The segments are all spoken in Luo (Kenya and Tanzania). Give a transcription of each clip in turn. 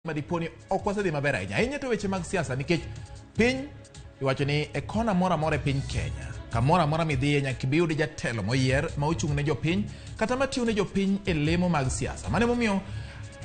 Ma dipo ni ok wasedhi maber ahinya ahinya to weche mag siasa, nikech piny iwacho ni e kona moro amora e piny Kenya, kamoro amora midhiye, nyaka ibi yud jatelo moyier ma ochung' ne jopiny kata matiyo ne jopiny e lemo mag siasa. Mano emomiyo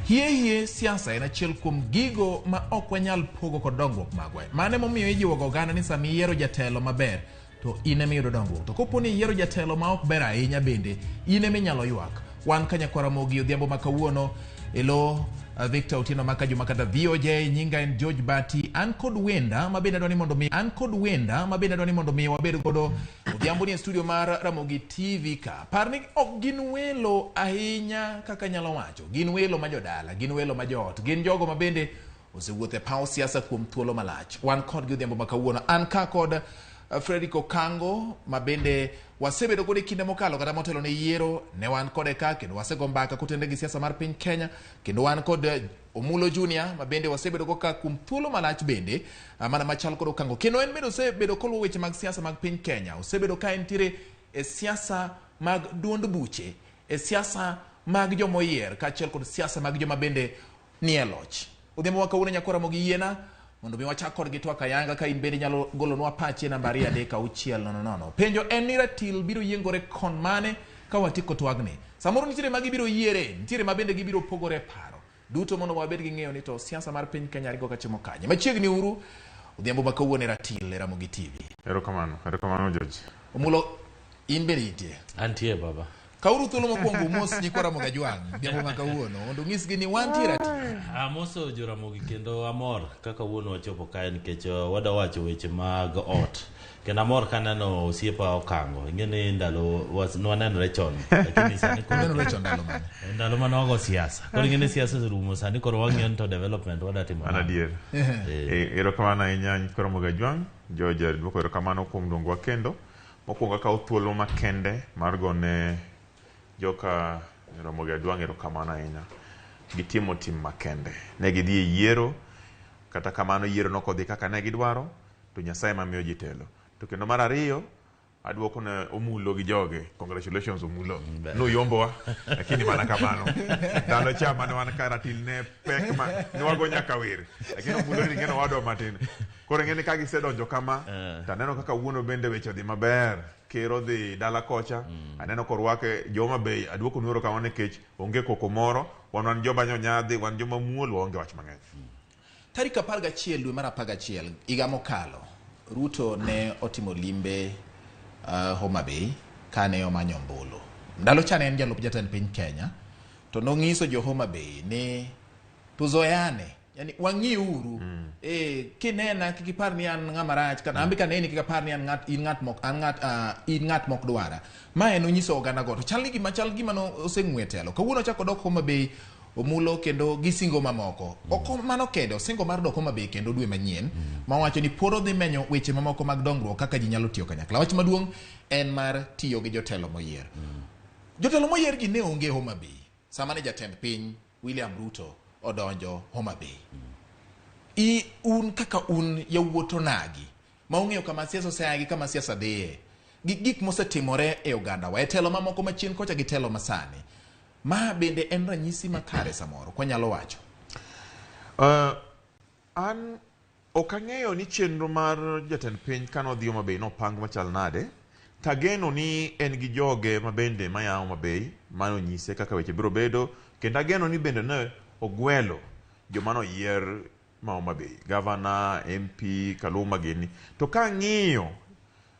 hie hie siasa en achiel kuom gigo ma ok wanyal pogo kod dongruok magwa. Mano emomiyo ijiwoga oganda ni sama iyiero jatelo maber to in ema iyudo dongruok, to kopo ni iyiero jatelo ma ok ber ahinya, bende in ema inyalo ywak. Wan ka nyakwara Ramogi odhiambo ma kawuono elo Victor Otieno Maka Juma kata VOJ. Nyinga en George Bati. An kod wenda ma bende adwa ni mondo mi an kod wenda ma bende adwa ni mondo mi wabed godo odhiambo ni e studio mar Ramogi TV ka. Par ni ok gin welo ahinya kaka nyalo wacho, gin welo ma jodala, gin welo ma joot, gin jogo ma bende osewuotho e paw siasa kuom thuolo malach. Wan kodgi odhiambo ma kawuono. An ka kod Frederick Okango, ma bende wasebedo godo e kinde mokalo kata motelo ne yiero. Ne wan kode ka kendo wasego mbaka kotenore gi siasa mar piny Kenya. Kendo wan kod Omulo Junior, ma bende wasebedo go ka kuom thuolo malach bende mana machal kod Okango, kendo en bende osebedo koluwo weche mag siasa mag piny Kenya. Osebedo ka entiere e siasa mag duond buche, e siasa mag jomoyier, kaachiel kod siasa mag joma bende nie loch. Odhiambo ma kawuono, nyakwara Ramogi, yiena mondo mi wachak kodgi twak ayanga. Ka in bende inyalo golonwa pachi e namba 23600. Penjo en ni ratil biro yiengore kon mane ka watieko twagni? Samoro nitiere ma gibiro yiere, nitiere ma bende gibiro pogore paro. Duto mondo wabed gi ng'eyo ni to siasa mar piny Kenya ringo kachimo kanye. Machiegni uru odhiambo ma kawuono e ratil e Ramogi TV. Erokamano, erokamano George. Omulo, in bende intie. Antie, baba. Kauru thuolo mokwongo umos nyikwa Ramogi Ajwang' odhiambo ma kawuono mondo ung'isgi ni wantie ratil. Amoso Joramogi kendo amor kaka wuon wachopo kae nikech wadwa wacho weche mag ot. Kendo amor kaneno osiepa Okango. Ing'e ni ndalo nwanenore chon, lakini sani koro Unenore chon ndalo mane? Ndalo mane wago siasa. Koro ing'e ni siasa oserumo, sani koro wang'iyo ni to development wada timo An nang'o. adier. Erokamano ahinya nyikwa Ramogi Ajwang'. George duoko erokamano kuom luongowa kendo. Mokwongo akawo thuolo makende mar gone joka Ramogi Ajwang' erokamano ahinya. Gitimo tim makende. Ne gidhi e yiero, kata kamano yiero ne ok odhi kaka ne gidwaro, to Nyasaye ema miyo ji telo. To kendo mar ariyo, aduoko ne Omulo gi joge. Congratulations, Omulo. Nuyombowa, lakini mana kamano. Ndalo cha mane wan ka ratil ne pek ma ne wago nyaka wer. Lakini Omulo ni ing'eno wadwa matin. Koro ing'e ni ka gisedonjo kama, to aneno kaka wuono bende weche odhi maber. Ker odhi dala kocha, aneno korwake jo Homa Bay, aduoko nu erokamano nikech onge koko moro, wan joma nyonyadhi, wan joma muol, waonge wach mang'eny. Tarik 11 dwe mar 11 higa mokalo, Ruto ne otimo limbe Homa Bay kane omanyo ombulu. Ndalo cha ne en jalup jatend piny Kenya, to nong'iso jo Homa Bay ni tuzoeane, yani wang'iuru. Kinena kik ipar ni an ng'ama rach, kata an be kaneni kik apar ni an ng'at in ng'at mok an ng'at in ng'at mok dwara. Ma en onyiso oganda go. To chal ni gima chal gima no oseng'we telo. Kawuono ochako dok Homa Bay Omulo kendo gi singo mamoko. Ok mano kende, osingo mar dok Homa Bay kendo dwe manyien, ma wacho ni pod odhi menyo weche mamoko mag dongruok kaka ji nyalo tiyo kanyakla. Wach maduong' en mar tiyo gi jotelo moyier. Jotelo moyier gi ne onge Homa Bay sama ne jatend piny William Ruto odonjo Homa Bay. I un kaka un yawuot onagi ma ung'eyo kama siasa osea gi kama siasa dhiye, gi gik mosetimore e ogandawa e telo mamoko machien kocha gi telo masani, ma bende en ranyisi makare samoro kwanyalo wacho? An ok ang'eyo ni chenro mar jatend piny kane odhi Homa Bay nopang machal nade. Tageno ni en gi joge mabende maya Homa Bay mane onyise kaka weche biro bedo, kendo ageno ni bende ne ogwelo joma noyier ma Homa Bay, gavana, MP, Kaluma gini. To kang'iyo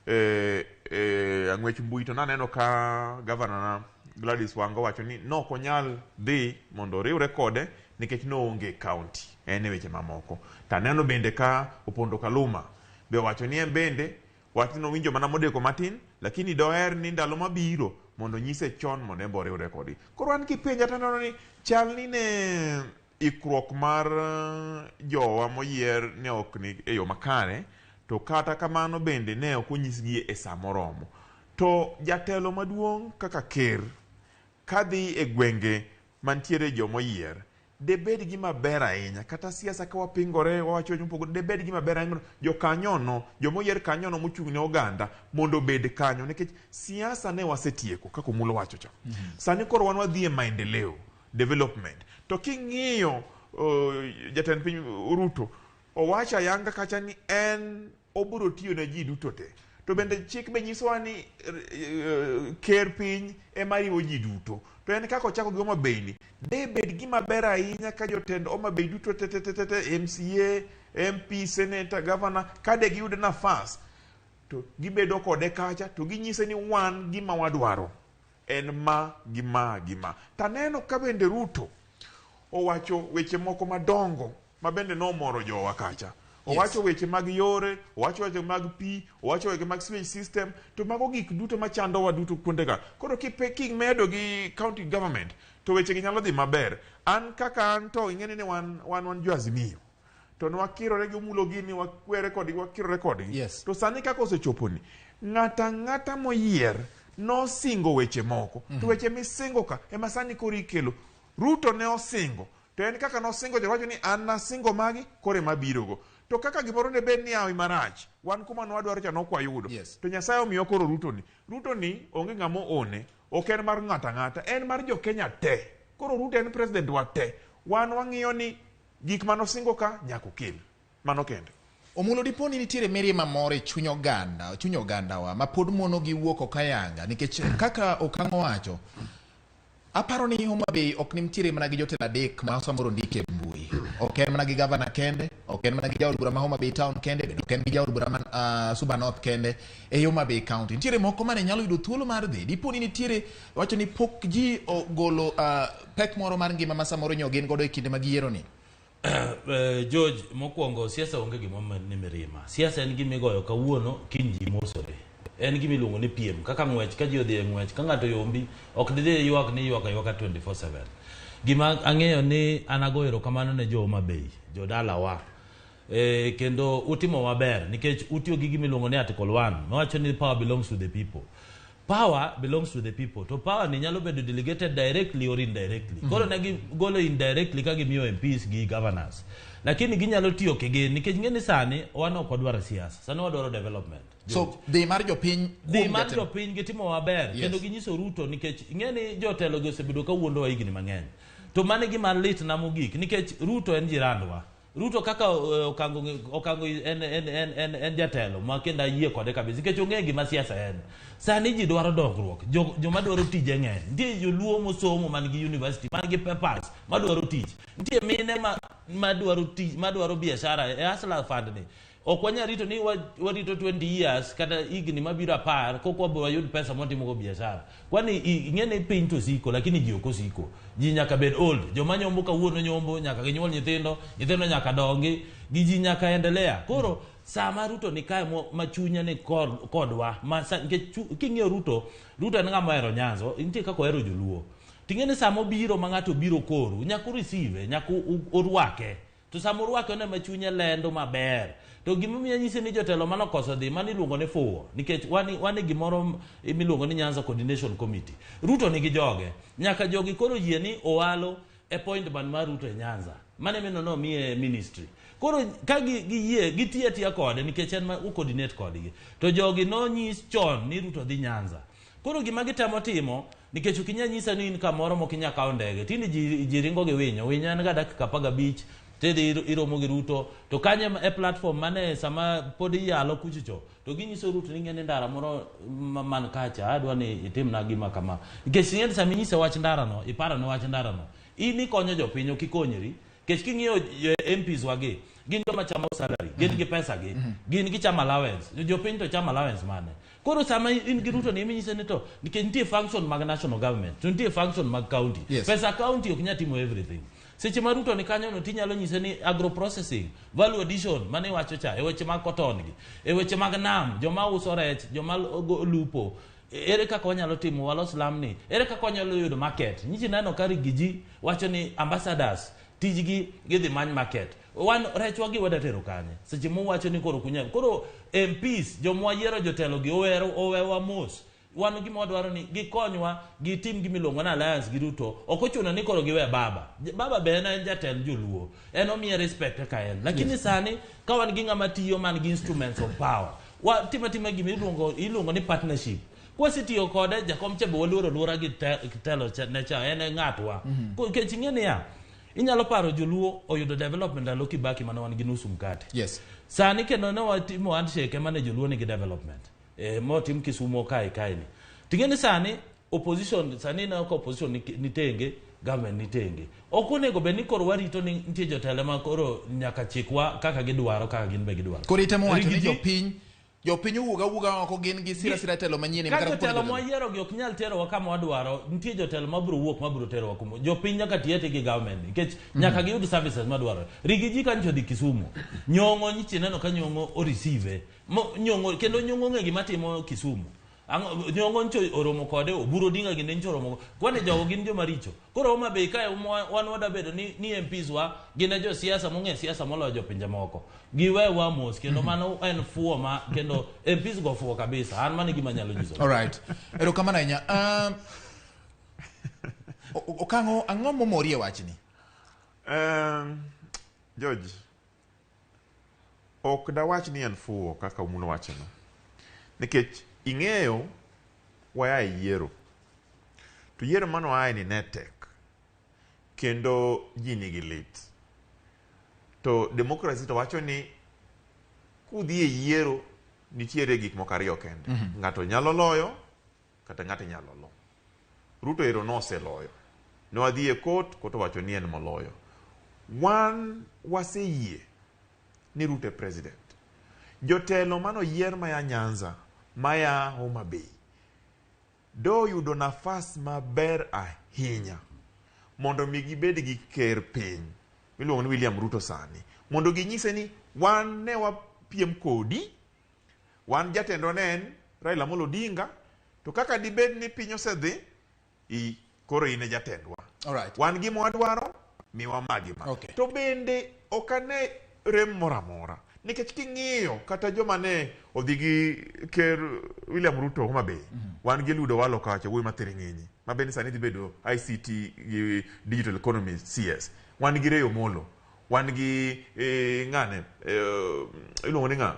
ang'wech mbui to naneno ka gavana na Gladys Wanga wacho ni nok onyal dhi mondo oriwre kode nikech noonge e county, en e weche mamoko. To aneno bende ka Opondo Kaluma be owacho ni en bende wachno nowinjo mana modeko matin, lakini doher ni ndalo mabiro mondo onyise chon mondo en be oriwre kodgi. Koro an kipenja to aneno ni chal ni ne ikruok mar jowa moyier ne ok ni e yo makare, to kata kamano bende ne ok onyisgi e sa moromo. To jatelo maduong' kaka ker kadhi e gwenge mantiere jomoyier, debed gima ber ahinya. Kata siasa ka wapingore, wawacho weche mopogore, debed gima ber ahinya mondo jokanyono, jomoyier kanyono mochung' ne oganda mondo obed kanyo. Nikech siasa ne wasetieko kaka Omulo wacho cha. Sani koro wan wadhi e maendeleo, development. To king'iyo Jatend piny Ruto owacho ayanga kacha ni en obiro tiyo ne ji duto te. To bende chik be nyisowa ni ker piny ema riwo ji duto. To en kaka ochako gi Homa Bay ni, de bed gima ber ahinya ka jotend Homa Bay duto te te te te te, MCA, MP, Senator, Governor, ka de giyud nafas to gibedo kode kacha to ginyise ni wan gima wadwaro en ma gi ma gi ma. Taneno ka bende Ruto owacho weche moko madongo ma bende nomoro jowa kacha. Owacho weche mag yore, owacho weche mag pi, owacho weche mag sewage system, to mago gik duto machandowa duto kuonde ga. Koro kimedo gi county government, to weche gi nyalo dhi maber. An kaka an to ing'e ni wan jo Azimio. To nwakirore gi Omulo gini, wakwere kodgi, wakirore kodgi. To sani kaka osechoponi, ng'ata ang'ata moyier nosingo weche moko. To weche misingo ka ema sani koro ikelo. Ruto ne osingo. To en kaka nosingo jowacho ni an nasingo magi koro ema birogo. To kaka gimoro ne bed ni hawi marach, wan kuma nwadwaro cha nok wayudo. To Nyasaye omiyo koro Ruto ni. Ruto ni onge ng'ama oone, ok en mar ng'ato ang'ata, en mar jo Kenya te. Koro Ruto en president wa te. Wan wang'iyo ni gik manosingo ka nyaka okel. Mano kende. Omulo dipo ni nitiere mirima moro e chuny oganda, chuny ogandawa ma pod mono gi wuok ok ayanga nikech kaka Okang'o wacho, aparo ni Homa Bay ok nitiere mana gi jotelo adek ma samoro ndike e mbui. Ok en mana gi gavana kende, ok en mana gi jaod bura ma Homa Bay town kende, bende ok en gi jaod bura ma Suba North kende e Homa Bay County. Nitiere moko mane nyalo yudo thuolo mar dhi. Dipo ni nitiere wacho ni pok ji ogolo pek moro mar ngima ma samoro nyo gin godo e kinde mag yiero ni. George, mokwongo siasa onge gima ni mirima. Siasa en gima igoyo kawuono, kiny ji mosore. En gima iluongo ni piem. Kaka ng'wech, ka ji odhi e ng'wech, ka ng'ato yombi, ok didhi ywak ni ywak aywaka 24/7. Gima ang'eyo ni an agoyo erokamano ne jo Homa Bay, jodalawa. Kendo utimo maber nikech utiyo gi gima iluongo ni Article 1 mawacho ni power belongs to the people. Power belongs to the people. To power ni nyalo bedo delegated directly or indirectly. Koro ne gigolo indirectly ka gimiyo MPs gi governors. Lakini ginyalo tiyo kigin nikech ng'e ni sani wan ok wadwaro siasa. Sani wadwaro development. So dhi mar jopiny dhi mar jopiny gitimo maber. Kendo ginyiso Ruto nikech ing'e ni jotelo gi osebedo ka wuondowa higni mang'eny. To mano e gima litna mogik nikech Ruto en jirandwa. Ruto kaka Okango en jatelo ma kendo ayie kode kabisa nikech ong'eyo gima siasa en. Sani ji dwaro dongruok, joma dwaro tije ng'eny. Nitie joluo mosomo man gi university, man gi papers madwaro tich. Nitie mine madwaro tich, madwaro biashara e Hustler Fund ni. Ok wanyal rito ni warito 20 years kata higni mabiro 10 kok wabiro wayud pesa mwatimogo biashara. Kwani ing'e ni piny to siko lakini ji ok osiko. Ji nyaka bed old. Joma nyombo kawuono nyombo, nyaka ginyuol nyithindo, nyithindo nyaka dongi, gi ji nyaka endelea. Koro sama Ruto ni kae ma chunye ni kodwa, ma sa, nikech king'iyo Ruto, Ruto en ng'ama ohero Nyanza, nitie kaka ohero joluo. Ting'e ni sama obiro ma ng'ato obiro koru, nyaka ureceive, nyaka urwake. To sama urwake no ema chunye lendo maber. To gimomiyo anyisi ni jotelo manokoso dhi, mano iluongo ni fuwo. Nikech wan e gimoro miluongo ni Nyanza Coordination Committee. Ruto nigi joge. Nyaka jogi koro yie ni Owalo e point man mar Ruto e Nyanza. Mano ema nomiye ministry. Koro ka giyie, gitiyo atiya kode nikech en ma u-coordinate kodgi. To jogi nonyis chon ni Ruto dhi Nyanza. Koro gima gitemo timo, nikech ok inyal nyisa ni in kamoro mok inyal kawo ndege. Tinde ji ringo gi winyo. Winyo en ga dakika 15, tidhi iromo gi Ruto. To kanyo e platform mane sama pod iyalo kuchocho, to ginyiso Ruto ni ing'e ni ndara moro man kacha, adwa ni itimna gima kama. Nikech ing'e ni sama inyise wach ndara no, iparo ne wach ndara no, in ikonyo jopiny, ok ikonyri. Nikech king'iyo MPs wagi, gin joma chamo salary, gin gi pesa gi, gin gichamo allowance. Jopiny to chamo allowance mane? Koro sama in gi Ruto ni iminyise ni to nikech nitie function mag national government, to nitie function mag county. Pesa county ok nyal timo everything. Seche ma Ruto ni kanyo no tinyalo nyise ni agro processing, value addition mane iwacho cha, e weche mag cotton gi, e weche mag nam, joma uso rech, joma lupo, ere kaka wanyalo timo walos lamni, ere kaka wanyalo yudo market. Nyichi neno ka Rigiji wacho ni ambassadors tijgi gidhi many market. Wan rechwa gi wada tero kanye? Seche muwacho ni koro kunyal. Koro MPs joma wayiero jotelo gi owewa mos. Wan gima wadwaro ni gikonywa, gitim gima iluongo ni alliance gi Ruto. Ok ochuno ni koro giwe baba. Baba be en jatend joluo. En omiye respect kaka en. Lakini sani ka wan gi ng'ama tiyo man gi instruments of power, watimo atima gima iluongo ni partnership. Kwasetiyo kode, jakom cha be waluoro aluora gi telo ne cha, en e ng'atwa. Nikech ing'e niya, Inyalo paro joluo oyudo development ndalo Kibaki mane wan gi nusu mkate. Sani kendo ne watimo handshake ema ne joluo nigi development. Motim Kisumo kae kae ni. Ting'e ni sani opposition, sani ineno ka opposition ni tenge, government ni tenge. Ok onego bed ni koro warito ni nitie jotelo ma koro nyaka chikwa kaka gidwaro, kaka gin be gidwaro. Koro itemo wacho ni Rigiji- jopiny owuog awuoga oko gin gi sira sira telo manyien Ka kata jotelo kaponi mwayiero gi ok nyal terowa kama wadwaro, nitie jotelo mabiro wuok mabiro terowa kuma. Jopiny nyaka ti ati gi government nikech nyaka giyud services madwarore. Rigiji ka nyocha odhi Kisumu, Nyong'o nyicha ineno ka Nyong'o o receive. Nyong'o kendo Nyong'o ong'e gima timo Kisumu. Ang'o, Nyong'o nyocha oromo kode, Oburu Odinga ginde nyocha oromo. Kwani jogo gin joma richo. Koro Homa Bay kae wan wada bedo ni MPs wa gin e josiasa mong'e siasa moloyo jopinje moko. Giwewa mos kendo mano en fuo ma kendo MPs go fuo kabisa. An mano e gima anyalo nyiso. All right. Erokamano ahinya. Okang'o, ang'o momori e wachni? George, ok dawach ni en fuwo kaka Omulo wachono. Nikech ing'eyo waya e yiero. To yiero mane oaye ni ne tek. Kendo ji nigi lit. To democracy to wacho ni kudhi e yiero nitiere gik moko ariyo kende. Ng'ato nyalo loyo kata ng'ato nyalo lo. Ruto ero noseloyo. Ne wadhi e court, court owacho ni en moloyo. Wan waseyie ni Ruto e president. Jotelo manoyier maya Nyanza, maya Homa Bay, do yudo nafas maber ahinya mondo mi gibed gi ker piny miluongo ni William Ruto sani, mondo ginyise ni wan ne wapiem kodi, wan jatendwa ne en Raila Amolo Odinga, to kaka dibed ni piny osedhi, koro in e jatendwa. Wan gima wadwaro, miwa ma gi ma. To bende ok ane rem moro amora, nikech king'iyo kata joma ne odhi gi ker William Ruto Homa Bay, wan gi Eliud Owalo kacha, wuoyi ma Thiring'inyi, ma bende sani dhi bedo ICT gi Digital Economy CS. Wan gi Ray Omolo, wan gi ng'ane, iluongo ni ng'a,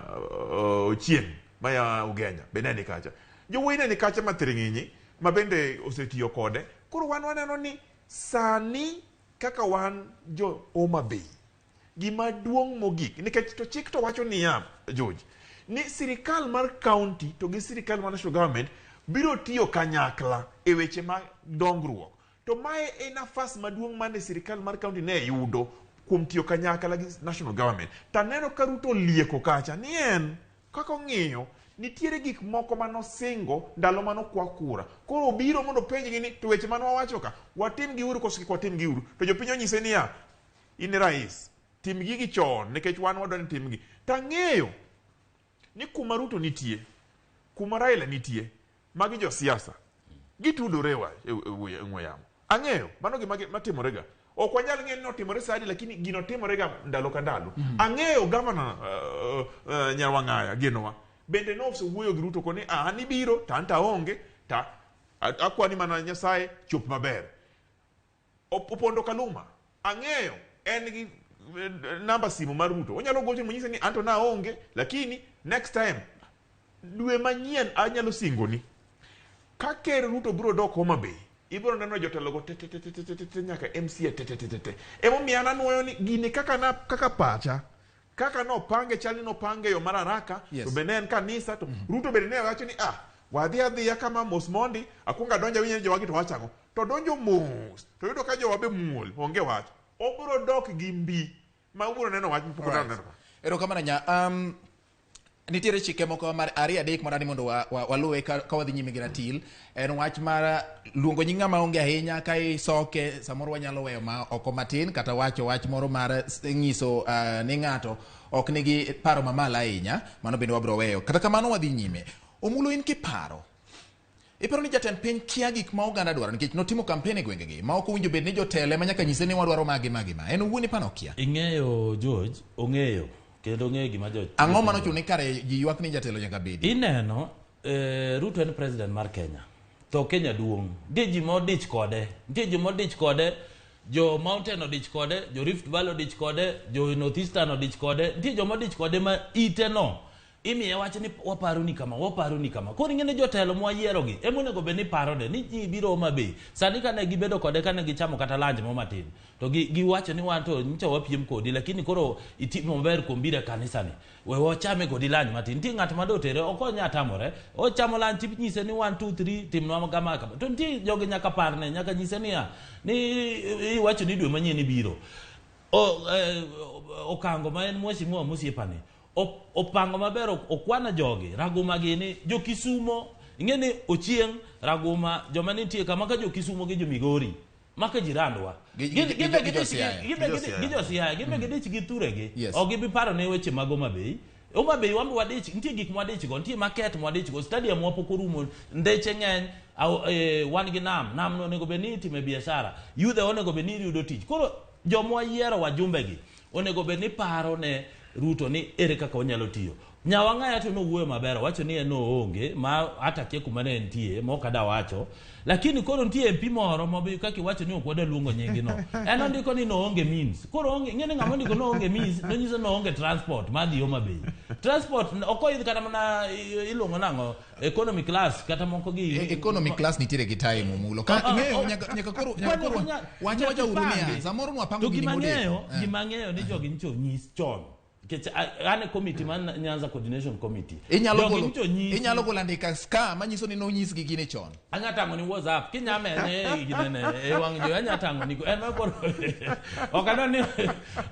Ochieng' maya Ugenya, be ne ni kacha. Jowuoyi ne ni kacha ma Thiring'inyi, ma bende osetiyo kode. Koro wan waneno ni sani kaka wan jo Homa Bay, gima duong' mogik, nikech to chik to wacho niya, George, ni sirikal mar county to gi sirikal mar national government biro tiyo kanyakla e weche mag dongruok. To mae e nafas maduong' mane sirikal mar county ne yudo kuom tiyo kanyakla gi national government. To aneno ka Ruto olieko kacha ni en kaka ong'iyo nitiere gik moko manosingo ndalo manokwa kura. Koro obiro mondo openjgi ni to weche mane wawacho ka watim gi uru koso kik watim gi uru. To jopiny onyise niya, in e rais, tim gigi chon nikech wan wadwa ni timgi. To ang'eyo ni kuma Ruto nitie, kuma Raila nitie, magi josiasa gitudore e ng'we yamo. Ang'eyo mano gima matimore ga. Ok wanyal ng'eyo ni otimore sadi, lakini gino timore ga ndalo ka ndalo. Ang'eyo gavana Nyarwang'aya genowa bende nosewuoyo gi Ruto koni an ibiro to an to aonge, ta akwani mana Nyasaye chop maber. Opondo Kaluma ang'eyo en gi namba simu mar Ruto, onyalo gocho monyise ni anto naonge, lakini next time dwe manyien anyalo singoni ka ker Ruto biro dok Homa Bay, ibiro neno jotelo go te te te te te te te nyaka MCA te te te te te. Emomiyo an anuoyo ni gini kaka na kaka pacha kaka nopange chal ni nopange yo mar haraka. To be ne en kanisa to Ruto bende ne wacho ni wadhi adhiya kama mos mondi akuongo adonjo awinjo ni jowagi to wacho ang'o, to donjo mos to yudo ka jowa be muol, onge wach, obiro dok gi mbi ma ubiro neno wach mapok uneno. Erokamano nya. Nitiere chike moko mar ariyo adek madwani mondo waluwe ka wadhi nyime gi ratil. En wach mar luongo nying ng'ama onge ahinya ka isoke, samoro wanyalo weyo ma oko matin, kata wacho wach moro mar nyiso ni ng'ato ok nigi paro mamalo ahinya, mano bende wabiro weyo. Kata kamano wadhi nyime. Omulo, in kiparo, iparo ni jatend piny kia gik ma oganda dwaro nikech notimo kampen e gwengegi ma ok owinjo bed ni jotelo ema nyaka nyise ni wadwaro magi magi ma en owuon ipano kia. Ing'eyo George, ong'eyo kendo ong'eyo gima jo Ang'o mano chuno ni kare ji ywak ni jatelo nyaka bedi? Ineno, Ruto en president mar Kenya. To Kenya duong'. Nitie ji modich kode. Nitie ji modich kode. Jo Mountain odich kode, jo Rift Valley odich kode, jo North Eastern odich kode. Nitie joma odich kode ma ite no. Imiye wach ni waparo ni kama, waparo ni kama. Koro ing'e ni jotelo mwayierogi ema onego bed ni parone ni ji biro Homa Bay. Sani kane gibedo kode, kane gichamo kata lunch mo matin, to giwacho ni wan to nyicha wapiem kodi, lakini koro itimo maber kuom biro e kanisa ni. We wachame kodi lunch matin. Nitie ng'at ma dotere, ok onya tamore. Ochamo lunch tinyise ni 1 2 3 timnwa kama kama. To nitie jogi nyaka parne, nyaka nyise niya, ni iwacho ni dwe manyien ibiro. Okango ma en mheshimiwa mosiepani opango maber, okwano jogi Raguma gini jo Kisumo. Ing'e ni Ochieng Raguma joma nitie kama ka jo Kisumo gi jo Migori maka jirandwa Gi jo Siaya. Gi jo Siaya gin be gidich gi thuregi. Ok gibi paro ne weche mag Homa Bay. Homa Bay wan be wadich, nitie gik mwadich go, nitie market mwadich go, stadium wa pok orumo, ndeche ng'eny, wan gi nam, nam no onego bed ni itime biashara, yudhe onego bed ni yudo tich. Koro joma wayiero wajumbe gi onego bed ni paro ne Ruto ni ere kaka onyalo tiyo. Nyawang'aya to nowuoyo maber, owacho ni en oonge ma hata kia kuma ne entie ma ok ada wacho, lakini koro nitie MP moro ma be kaka iwacho ni ok wadwa luongo nyingi no, en ondiko ni noonge means. Koro onge, ing'e ni ng'ama ondiko noonge means nonyiso noonge transport madhi Homa Bay. Transport ok oidh kata mana iluongo nang'o, economy class kata moko gi Economy class nitiere gi time omulo ka ing'eyo nyaka koro nyaka Kwani koro wacha nyaka wacha uru niya ipange. samoro nwapango To gini gima modeko. ng'eyo, gima ng'eyo ni jogi nyicho nyis chon. Nikech an e committee man Nyanza Coordination Committee. Inyalo Jogi golo nyicho nyisi. Inyalo golo andika ska manyiso ni nonyisgi gini chon. Anya tang'o ni WhatsApp kinyamene ginene e wang' jowi, anya tang'o ni en ma koro ok adwa ni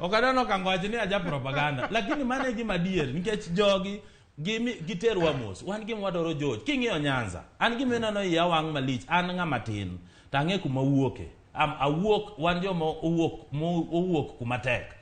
okango wach ni aja propaganda, lakini mano e gima adier nikech jogi giterwa mos. Wan gima wadwaro, George, king'iyo Nyanza, an gima ineno iya wang' malich, an ng'ama tin to ang'e kuma wuoke. Awuok wan joma owuok owuok kuma tek.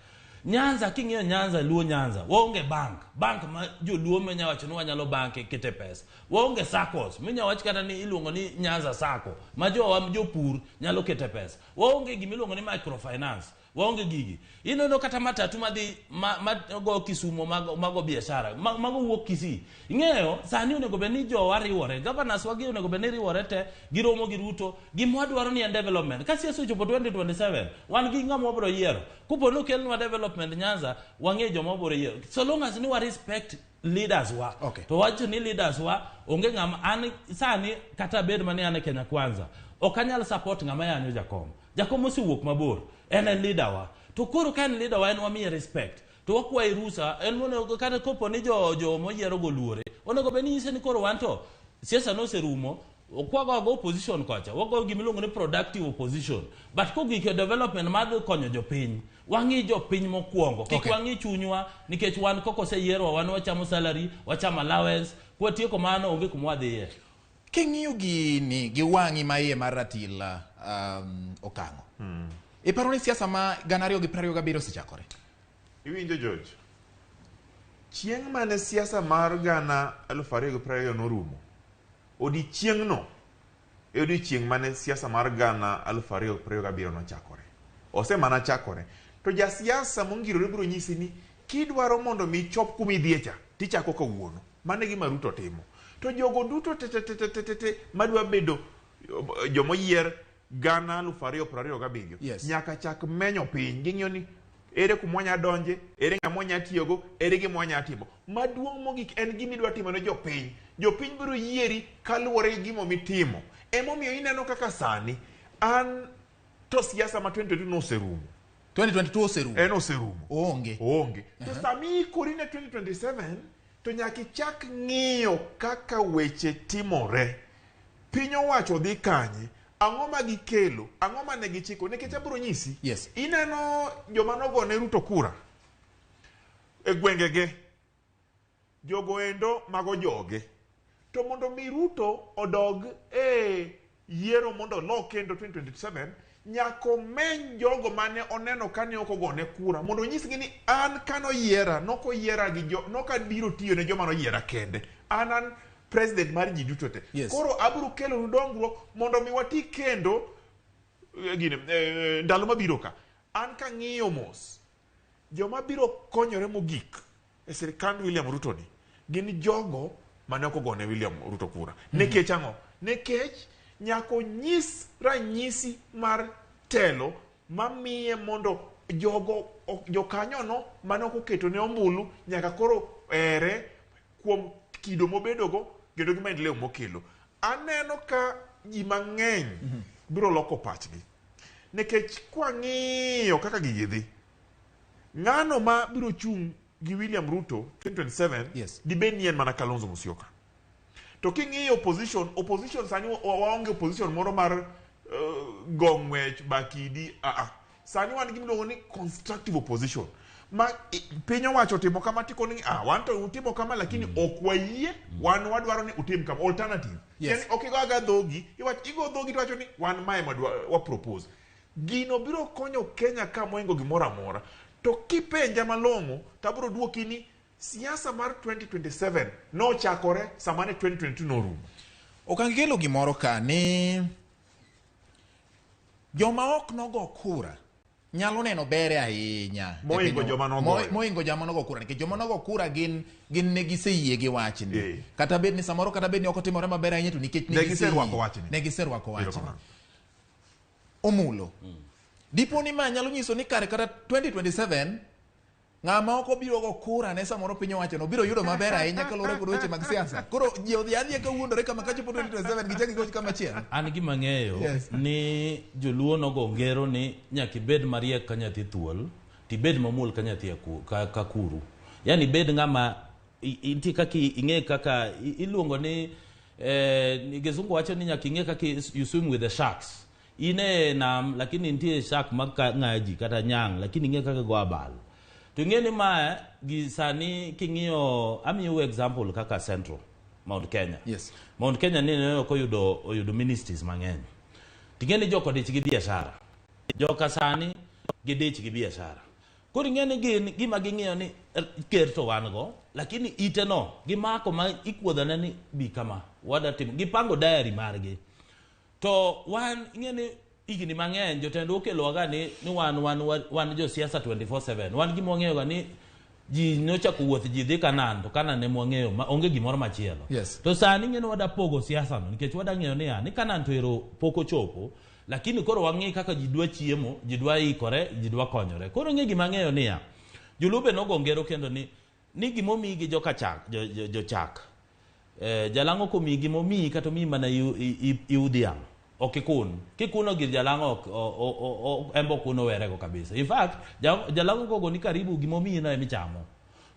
Nyanza, king'iyo Nyanza, Luo Nyanza waonge bank, bank ma joluo manya wacho ni wanyalo bank kete pesa. Waonge SACCOs minya wach kata ni iluongo ni Nyanza SACCO ma jowa jopur nyalo kete pesa. Waonge gima iluongo ni microfinance, waonge gigi. Ineno kata matatu madhi ma go Kisumo mago, mago biashara mago wuok Kisii. Ing'eyo sani onego bed ni jowa riwore, governors wagi onego bed ni riwore te, giromo gi Ruto. Gima wadwaro ni en development. Ka siasa ochopo 2027, wan gi ng'ama wabiro yiero. Kopo ni okelnwa development Nyanza, wang'e joma wabiro yiero, so long as ni wa respect leaders wa. To wacho ni leaders wa onge ng'ama an sani kata bed mani an e Kenya Kwanza ok anyal support ng'ama yanyo Jakom. Jakom osewuok mabor, en e leader wa. To koro ka en leader wa, en wamiye respect to wakwaye rusa. En monego kata kopo ni jo moyiero go luore, onego bed ni nyise ni koro wan to siasa noserumo, kwago ago opposition kocha, wago gima iluongo ni productive opposition, but kogik e development madhi konyo jopiny, wang'i jopiny mokwongo, kik wang'i chunywa, nikech wan kok oseyierwa, wan wachamo salary, wachamo allowance, kwatieko mano onge kuma wadhiye. King'iyo gini gi wang'i ma iye mar ratil, okang'o iparo ni siasa ma 2027 osechakore? Iwinjo, George, chieng' mane siasa mar 2020 norumo, odiechieng'no e odiechieng' mane siasa mar 2027 nochakore. Osemana chakore. To jasiasa mongirore biro nyisi ni kidwaro mondo mi ichop kuma idhiye cha, tichako kawuono. Mano e gima Ruto timo. To jogo duto te te te te te te te madwa bedo jomoyier 2027 nyaka chak menyo piny. Ging'iyo ni ere kuma wanya donje, ere ng'ama wanya tiyogo, ere gima wanya timo. Maduong' mogik en gima idwa timo ne jopiny. Jopiny biro yieri kaluwore gi gimo mitimo. Emomiyo ineno kaka sani an to siasa ma 2022 noserumo. 2022 oserumo. En oserumo. Oonge. Oonge. To sami ikori ne 2027 to nyaka ichak ng'iyo kaka weche timore. Piny owacho dhi kanye? Ang'o ma gikelo? Ang'o ma ne gichiko? Nikech abiro nyisi. Ineno joma nogone Ruto kura e gwengege. Jogo endo mago joge. To mondo mi Ruto odog e yiero mondo olo kendo 2027, nyaka omeny jogo mane oneno kane ok ogone kura mondo onyisgi ni an kanoyiera nokoyiera gi jo nokabiro tiyo ne joma noyiera kende, an president mar ji duto te. Koro abiro kelonu dongruok mondo mi wati kendo gini ndalo mabiro ka. An kang'iyo mos, joma biro konyore mogik e sirikand William Ruto ni gin jogo mane ok ogone William Ruto kura. Nikech ang'o? Nikech nyaka onyis ranyisi mar telo mamiye mondo jogo jokanyono mane ok oketo ne ombulu nyaka koro ere. Kuom kido mobedogo kendo gi maendeleo mokelo. Aneno ka ji mang'eny biro loko pachgi. Nikech kwang'iyo kaka gigi dhi, ng'ano ma biro chung' gi William Ruto 2027 dibed ni en mana Kalonzo Musyoka. To king'iyo opposition, opposition sani waonge opposition moro mar go ng'wech bakidi a. Sani wan gi miluongo ni constructive opposition. Ma piny owacho otimo kama tikoni ni wan to utimo kama lakini ok wayie, wan wadwaro ni utim kama alternative. Yani ok igo aga dhogi, iwach igo dhogi to iwacho ni wan mae ma wa propose. Gino biro konyo Kenya ka moingo gimoro amora. To kipenja malong'o, to abiro duoki ni siasa mar 2027 nochakore sama ne 2022 norumo. Okang' ikelo gimoro ka ni joma ok nogo kura nyalo neno bere ahinya e Moingo joma nogoyo. Moingo joma nogo kura, nikech joma nogo kura gin ne giseyie gi wachni. Kata bed ni samoro, kata bed ni ok otimore maber ahinya, to nikech ne giserwako wachni. Ne giserwako wachni. Erokamano. Omulo. Dipo ni ma nyalo nyiso ni kare kata 2027 ng'ama ok obiro go kura ne samoro piny owacho no biro yudo maber ahinya kaluwore kod weche mag siasa. Koro ji odhi adhiya kawuondore kama kachopo 2027 gichak gigoch kama chielo. An gima ng'eyo ni joluo nogo ngero ni nyaka ibed mariek ka nyathi thuol, tibed mamuol ka nyathi ka kuru. Yani ibed ng'ama intie kaka ing'e kaka iluongo ni Kizungu wacho ni nyaka ing'e kaka you swim with the sharks. In e nam lakini nitie shark ma ng'ayo ji kata nyang' lakini ing'e kaka go abal. To ing'e ni mae gi sani king'iyo, amiyou example kaka Central Mount Kenya. Mount Kenya ni ne ok oyudo ministries mang'eny. Ting'e ni jok odich gi biashara. Joka sani gidich gi biashara. Koro ing'e ni gin gima ging'iyo ni ker to wan go, lakini ite no gimako ma ikuodhone ni bi kama wada timo. Gipango diary margi. To wan ing'e ni higni mang'eny jotendwa okelowaga ni wan josiasa 24/7. Wan gima wang'eyoga ni ji nochako wuoth ji dhi Canaan, to Canaan ema wang'eyo ma onge gimoro machielo. To sani ing'e ni wada pogo siasa no nikech wada ng'eyo niya ni Canaan to ero pok ochopo, lakini koro wang'i kaka ji dwa chiemo, ji dwa ikore, ji dwa konyore. Koro ing'e gima ang'eyo niya, Joluo be nogo ngero kendo ni gimomiyi gi joka chak, jochak. Jalang'o komiyi gimomiyi kata omiyi mana iu dhiang', ok ikun. Kikuno gir jalang'o ok, en be okuno werego kabisa. In fact, jalang'o kogo ni karibu gimomiyi no emichamo.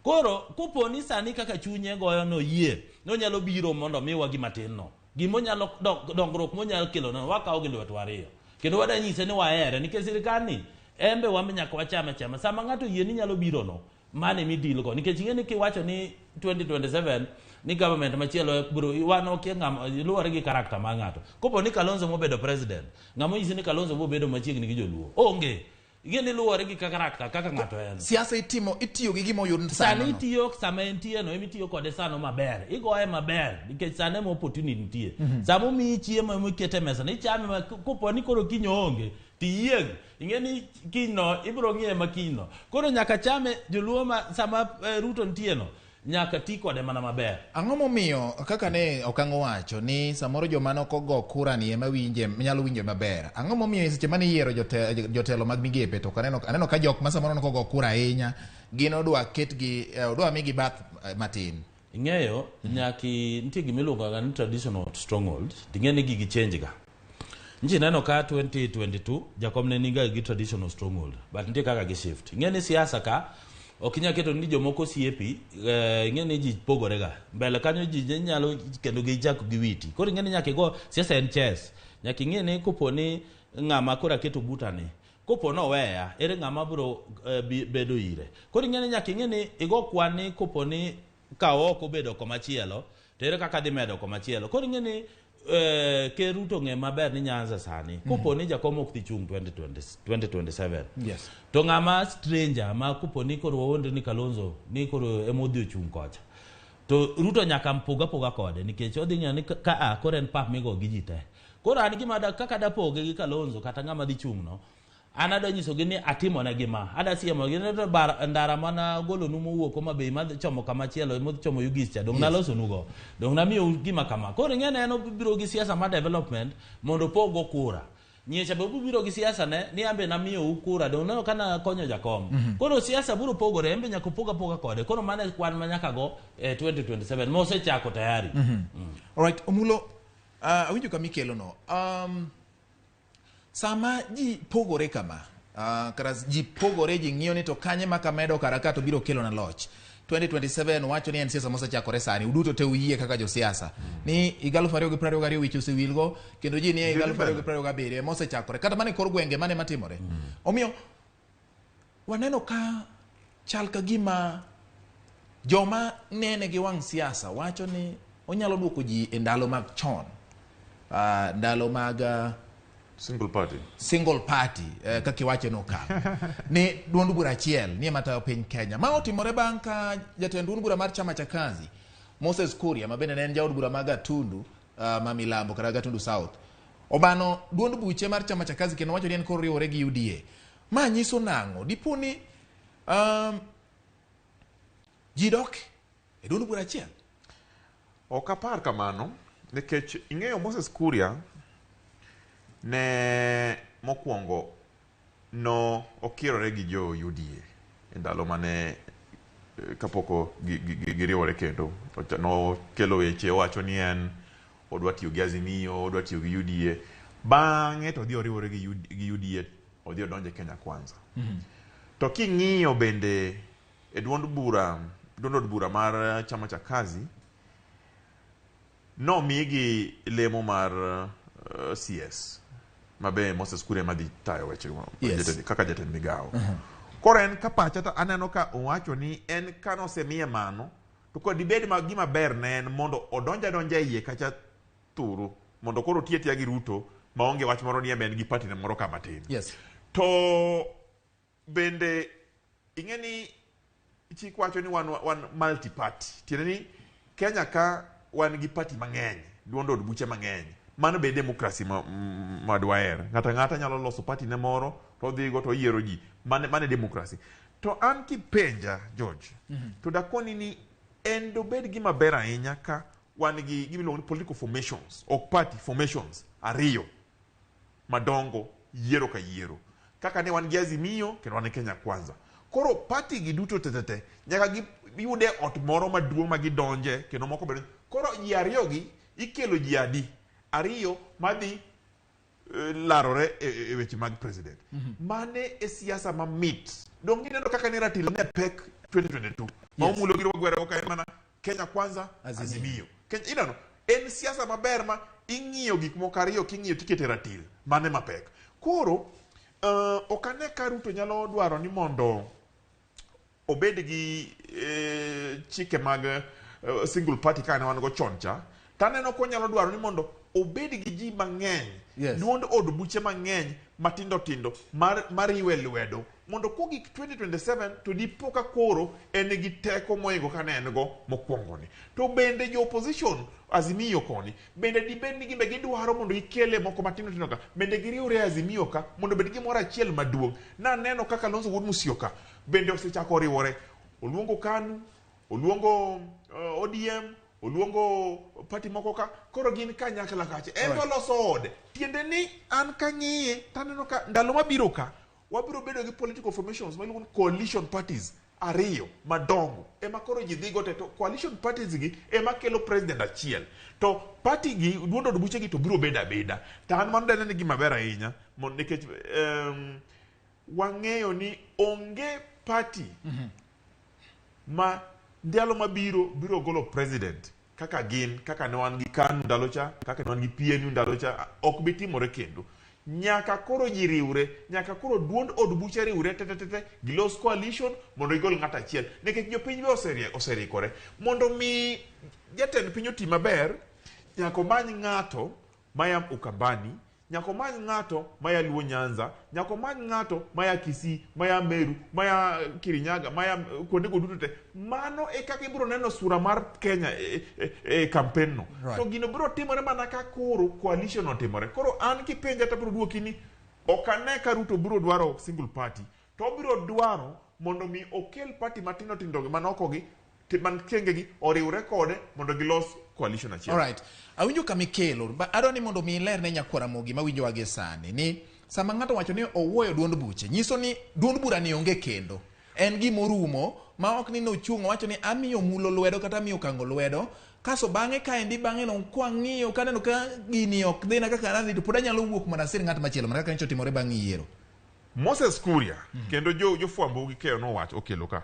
Koro, kopo ni sani kaka chunye goyo no yie, nonyalo biro mondo miwa gima tin no. Gimonyalo dongruok monyalo kelo no, wakawo gi lwetwa ariyo. Kendo wada nyise ni wahere, nikech sirkal ni, en be wan be nyaka wachame achama. Sama ng'ato oyie ni nyalo biro no, mane midil go. Nikech ing'e ni kiwacho ni 2027 ni government machielo biro, wan okia ng'ama, luwore gi character mar ng'ato. Kopo ni Kalonzo mobedo president, ng'ama onyisi ni Kalonzo biro bedo machiegni gi joluo? Onge. Ing'e ni luwore gi character kaka ng'ato en. Siasa itiyo gi gima oyud sani. Sani itiyo sama entie no, ema itiyo kode sano maber. Igoye maber nikech sano ema opportunity nitie. Sama omiyi chiemo ema ikete e mesa, ichame ma kopo ni koro kiny oonge, tiyieng'. Ing'e ni kiny no ibiro ng'iye ma kiny no. Koro nyaka chame joluo ma sama Ruto nitie no, nyaka ti kode mana maber. Ang'o momiyo kaka ne Okang'o wacho ni samoro joma ne ok ogo kura ni ema winje, nyalo winjo maber? Ang'o momiyo e seche mane iyiero jotelo mag migepe to aneno ka jok ma samoro ne ok ogo kura ahinya gin odwa ketgi, odwa migi bath matin. Ing'eyo nyaki nitie gima iluongo ga ni traditional stronghold, ting'e ni gigi change ga. Nchi neno ka 2022 Jakom ne niga gi traditional stronghold, but nitie kaka gi shift. Ing'e ni siasa ka ok inyal keto ni jomoko osiepi, ing'e ni ji pogore ga. Mbele kanyo ji nyalo kendo gichak gi witi. Koro ing'e ni nyaka igo siasa en chess. Nyaka ing'e ni kopo ni ng'ama koro aketo buta ni, kopo noweya, ere ng'ama biro bedo ire. Koro ing'e ni nyaka ing'e ni igo kwan ni kopo ni ka ok obedo komachielo, to ere kaka dhi medo komachielo. Koro ing'e ni Ker Ruto ng'e maber ni Nyanza sani, kopo ni Jakom ok dhi chung' 2027. To ng'ama stranger ma kopo ni koro wawuondre ni Kalonzo ni koro ema odhi ochung' kocha. To Ruto nyaka poga poga kode nikech odhi ng'eyo ni ka a koro en pap migo gi ji te. Koro an gima da, kaka dapoge gi Kalonzo kata ng'ama dhi chung' no, an adwa nyisogi ni atimone gima. Adwa siemogi ni to ndara mana golonu mowuok Homa Bay madhi chomo kama chielo, modhi chomo Ugis cha, dong' nalosonu go. Dong' namiyou gima kama. Koro ing'e ni en obiro gi siasa mar development mondo opog go kura. Nyiecha be obiro gi siasa ne ni ambe namiyo u kura dong neno kana konyo jakom. Koro siasa biro pogore en be nyaka opog apoga kode. Koro mano e kwan ma nyaka go e 2027 mosechako tayari. Alright, Omulo, awinjo kama ikelo no. Sama ji pogore kama, kata ji pogore, ji ng'iyo ni to kanye ma kamedo kara ka to biro kelo na loch. 2027 wacho ni en siasa mosechakore sani, uduto te uyie kaka josiasa ni higa 2022 wich osewilgo kendo ji nie higa 2027 mosechakore kata mana e kor gwenge mane matimore. Omiyo waneno ka chal ka gima joma nene gi wang' siasa wacho ni onyalo duoko ji e ndalo mag chon, ndalo mag Single party. Single party, kaka iwache no ka ni duond bura achiel ni ema tayo piny Kenya. Ma otimore bang' ka jatend duond bura mar Chama cha Kazi Moses Kuria, ma bende ne en jaod bura ma Gatundu ma Milambo kata Gatundu South, obano duond buche mar Chama cha Kazi kendo wacho ni en koro riwore gi UDA. Ma nyiso nang'o? Dipo ni ji dok e duond bura achiel? Ok apar kamano, nikech ing'eyo Moses Kuria ne mokwongo no okirore gi jo UDA e ndalo mane kapok giriwore kendo. Nokelo weche owacho ni en odwa tiyo gi Azimio, odwa tiyo gi UDA. Bang'e to odhi oriwore gi UDA, odhi odonjo e Kenya Kwanza. To king'iyo bende e duond bura, duond od bura mar Chama cha Kazi, nomigi lemo mar CS mabe Moses Kuria ema dhi tayo weche kaka jatend migawo. Koro en ka pacha to aneno ka owacho ni en kanosemiye mano to kod dibed ma gima ber ne en mondo odonj adonja iye kacha thuru mondo koro otiye atiya gi Ruto maonge wach moro ni en gi party ne moro kama tin. To bende ing'e ni chik wacho ni wan multi party, tiende ni Kenya ka wan gi party mang'eny, duond od buche mang'eny. Mano be demokrasi ma dwaher. Ng'ato ang'ata nyalo loso party ne moro to odhigo to oyiero ji. Mane demokrasi. To an kipenja George, to dakoni ni en dobed gima ber ahinya ka wan gi gima iluongo ni political formations, ok party formations ariyo madongo yiero ka yiero. Kaka ne wan gi Azimio kendo wan gi Kenya Kwanza. Koro party gi duto tetete nyaka giyude ot moro maduong' ma gidonje kendo moko bende. Koro ji ariyo gi ikelo ji adi? Ariyo madhi larore e weche mag president. Mane e siasa mamit. Dong' ineno kaka ne ratil ne pek 2022. Ma omulo giro gwere ka en mana Kenya Kwanza, Azimio. Kenya, ineno, en siasa maber ma ing'iyo gik moko ariyo king'iyo tikete ratil. Mane mapek. Koro ok ane ka Ruto nyalo dwaro ni mondo obed gi chike mag single party kaka ne wan go chon cha. Taneno konyalo dwaro ni mondo obed gi ji mang'eny, duond od buche mang'eny matindo tindo mariwe lwedo mondo kogik 2027 to dipo ka koro en gi teko moingo kane en go mokwongo ni. To bende jo opposition Azimio koni bende dibed ni gimbe gidwaro mondo gikele moko matindo tindo ka, bende giriwre Azimio ka mondo obed gimoro achiel maduong'. Naneno kaka Kalonzo Wuod Musyoka bende osechako riwore, oluongo KANU, oluongo ODM, oluongo party moko ka, koro gin kanyakla kacha. En to oloso ode. Tiende ni an kang'iye taneno ka ndalo mabiro ka wabiro bedo gi political formations ma iluongo ni coalition parties ariyo madongo ema koro ji dhigo te, to coalition parties gi ema kelo president achiel, to party gi duond od buche gi to biro bedo abeda. To an mano dene ni gima ber ahinya nikech wang'eyo ni onge party ma ndalo mabiro biro golo president kaka gin, kaka ne wan gi KANU ndalo cha, kaka ne wan gi PNU ndalo cha, ok bi timore kendo. Nyaka koro ji riwre, nyaka koro duond od buche riwre te te te te, gilos coalition mondo gigol ng'ato achiel. Nikech jopiny be oserikore. Mondo mi jatend piny oti maber, nyaka omany ng'ato maya Ukambani, nyaka omany ng'ato maya Luo Nyanza, nyaka omany ng'ato maya Kisii, maya Meru, maya Kirinyaga, maya kuondego duto te. Mano e kaka ibiro neno sura mar Kenya e campaign no. To gino biro timore mana ka koro coalition otimore. Koro an kipenja to abiro duoki ni ok ane ka Ruto biro dwaro single party, to obiro dwaro mondo mi okel party matindo tindo gi manoko gi. Man tenge gi oriwre kode mondo gilos coalition achiel. Alright. Awinjo kama ikelo, ba adwa ni mondo mi iler ne nyakwara Ramogi mawinjowa gi sani ni sama ng'ato wacho ni owuoyo duond buche, nyiso ni duond bura ni onge kendo. En gima orumo ma ok ni nochung' owacho ni amiyo mulo lwedo kata amiyo kango lwedo. Kaso bang'e kaendi bang'e no kwang'iyo kaneno ka gini ok dhina kaka nadhi to pod anyalo wuok mondo asir ng'at machielo mana kaka nyocha otimore bang' yiero. Moses Kuria kendo jo jofwambo gi keyo nowacho okelo ka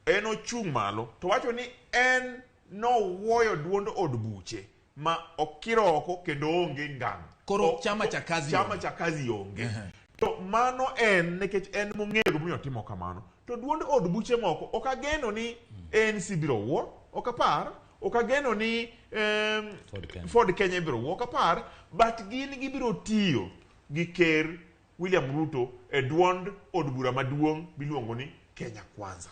en ochung' malo to wacho ni en nowuoyo duond od buche ma okiro oko kendo onge ngang'. Koro chama cha kazi chama onge. Cha kazi onge. To mano en nikech en mong'eyo gimomiyo otimo kamano. To duond od buche moko ok ageno ni ANC biro wuo, ok apar, ok ageno ni Ford Kenya. Ford Kenya biro wuo, ok apar, but gin gibiro tiyo gi ker William Ruto e duond od bura maduong' miluongo ni Kenya Kwanza.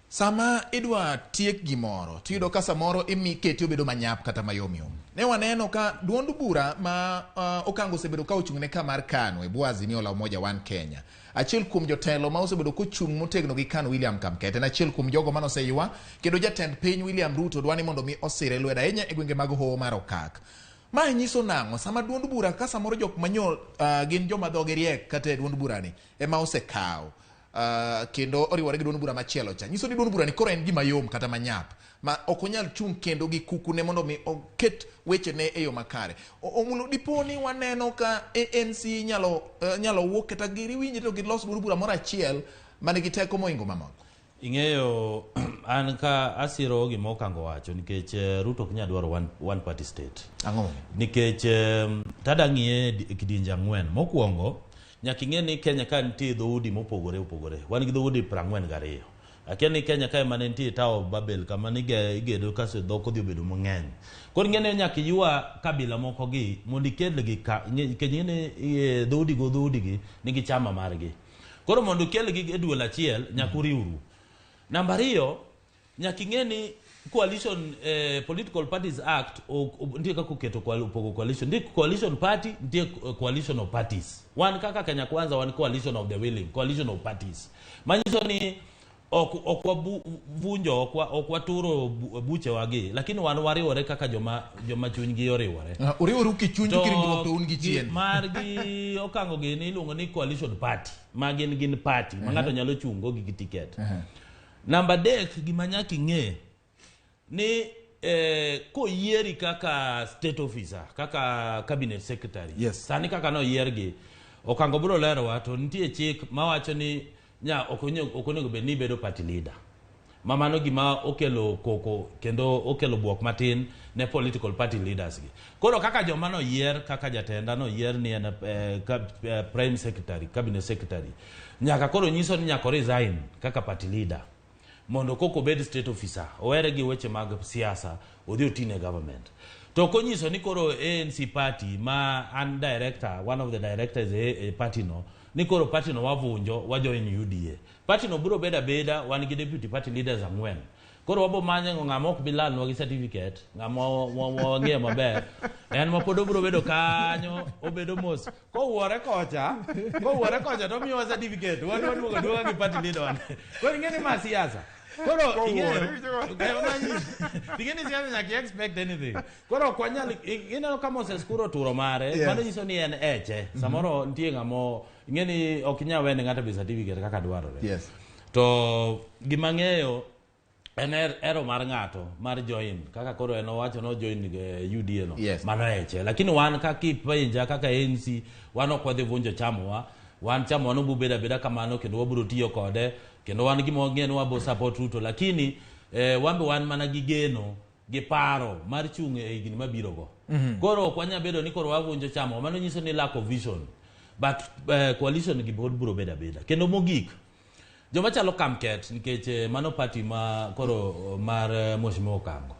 Sama idwa tiek gimoro tiyudo ka samoro imikete obedo manyap kata mayomyom. Ne waneno ka duond bura ma Okango osebedo ka ochung' ne ka mar KANU e bwo Azimio la Umoja One Kenya. Achiel kuom jotelo ma osebedo kochung' motegno gi KANU William Kamket en achiel kuom jogo manoseywa kendo jatend piny William Ruto dwa ni mondo mi osire lwedo ahinya e gwenge mag Hoho mar Okak. Mae nyiso nang'o sama duond bura ka samoro jok manyo gin joma dhogi riek kata e duond bura ni ema osekawo kendo oriwore gi duond bura machielo cha nyiso ni duond bura ni koro en gima yom kata manyap ma ok onyal chung' kendo gi kukune mondo mi oket wechene e yo makare. Omulo dipo ni waneno ka ANC nyalo wuok kata giriwinjre to gilos duond bura moro achiel manigi teko mohingo mamoko. Ing'eyo an ka asiro gima Okango wacho nikech Ruto ok nyal dwaro one party state. Ang'o? Nikech tada ng'iye kidienje ang'wen. Mokwongo, nyaka ing'e ni Kenya ka nitie dhoudi mopogore opogore. Wan gi dhoudi 42. Akia ni Kenya ka ema ne nitie Tower of Babel kama ne igedo kasto dhok odhi obedo mang'eny. Koro ing'e ni nyaka iywa kabila moko gi mondo ikelgi ka, nikech ing'e ni dhoudi go dhoudi gi nigi chama margi. Koro mondo ikelgi e duol achiel nyaka uriwru. Namba ariyo, nyaka ing'e ni coalition Political Parties Act nitie kaka oketo opogo coalition. Nitie coalition party, nitie coalition of parties. Wan kaka Kenya Kwanza wan coalition of the willing, coalition of parties. Manyiso ni ok wavunjo, ok waturo buchewa gi, lakini wan wariwore kaka joma chunygi oriwore. Uriworu kichunyu kiringruok to un gi chien. Margi Okango gi ni iluongo ni coalition party, ma gin party ma ng'ato nyalo chungo gi ticket. Namba adek, gima nyaka ing'e ni koyieri kaka state officer, kaka cabinet secretary. Sani kaka noyiergi, Okango biro lerowa to nitie chik mawacho ni nya ok onego bed ni ibedo party leader. Ma mano gima okelo koko kendo okelo buok matin ne political party leaders gi. Koro kaka joma noyier, kaka jatenda noyier ni en prime secretary, cabinet secretary, nyaka koro nyiso ni nyaka resign kaka party leader mondo koko obed state officer, owere gi weche mag siasa, odhi oti ne government. To konyiso ni koro ANC party ma an director, one of the directors e party no, ni koro party no wavunjo, wa join UDA. Party no biro bedo abeda, wan gi deputy party leaders ang'wen. Koro wabo manyo ng'ama ok bi lalnwa gi certificate, ng'ama wang'eyo maber. En ma pod obiro bedo kanyo, obedo mos. Kowuore kocha to omiyowa certificate. Wan waduogo aduoga gi party leader wan. Koro ing'e ni ma siasa. Koro ing'e ni siasa nyaka i expect anything. Koro ok wanyal, ineno ka Moses Kuria oturo mare, mano nyiso ni en eche. Samoro nitie ng'ama ing'e ni ok inyal wene ng'ato be certificate kaka dwarore. To gima ng'eyo en ero mar ng'ato mar join kaka koro en owacho no join UDA no. Mano eche. Lakini wan kaka ipenja kaka ANC wan ok wadhi vunjo chamawa, wan chamawa no biro bedo abeda kamano kendo wabiro tiyo kode kendo wan gima wang'eyo ni wabo support Ruto, lakini wan be wan mana gi geno gi paro mar chung' e higni mabiro go. Koro ok wanyal bedo ni koro wavunjo chamawa, mano nyiso ni lack of vision. But coalition gi pod biro bedo abeda. Kendo mogik, joma chalo Kamket nikech mano party ma koro mar Mheshimiwa Okango.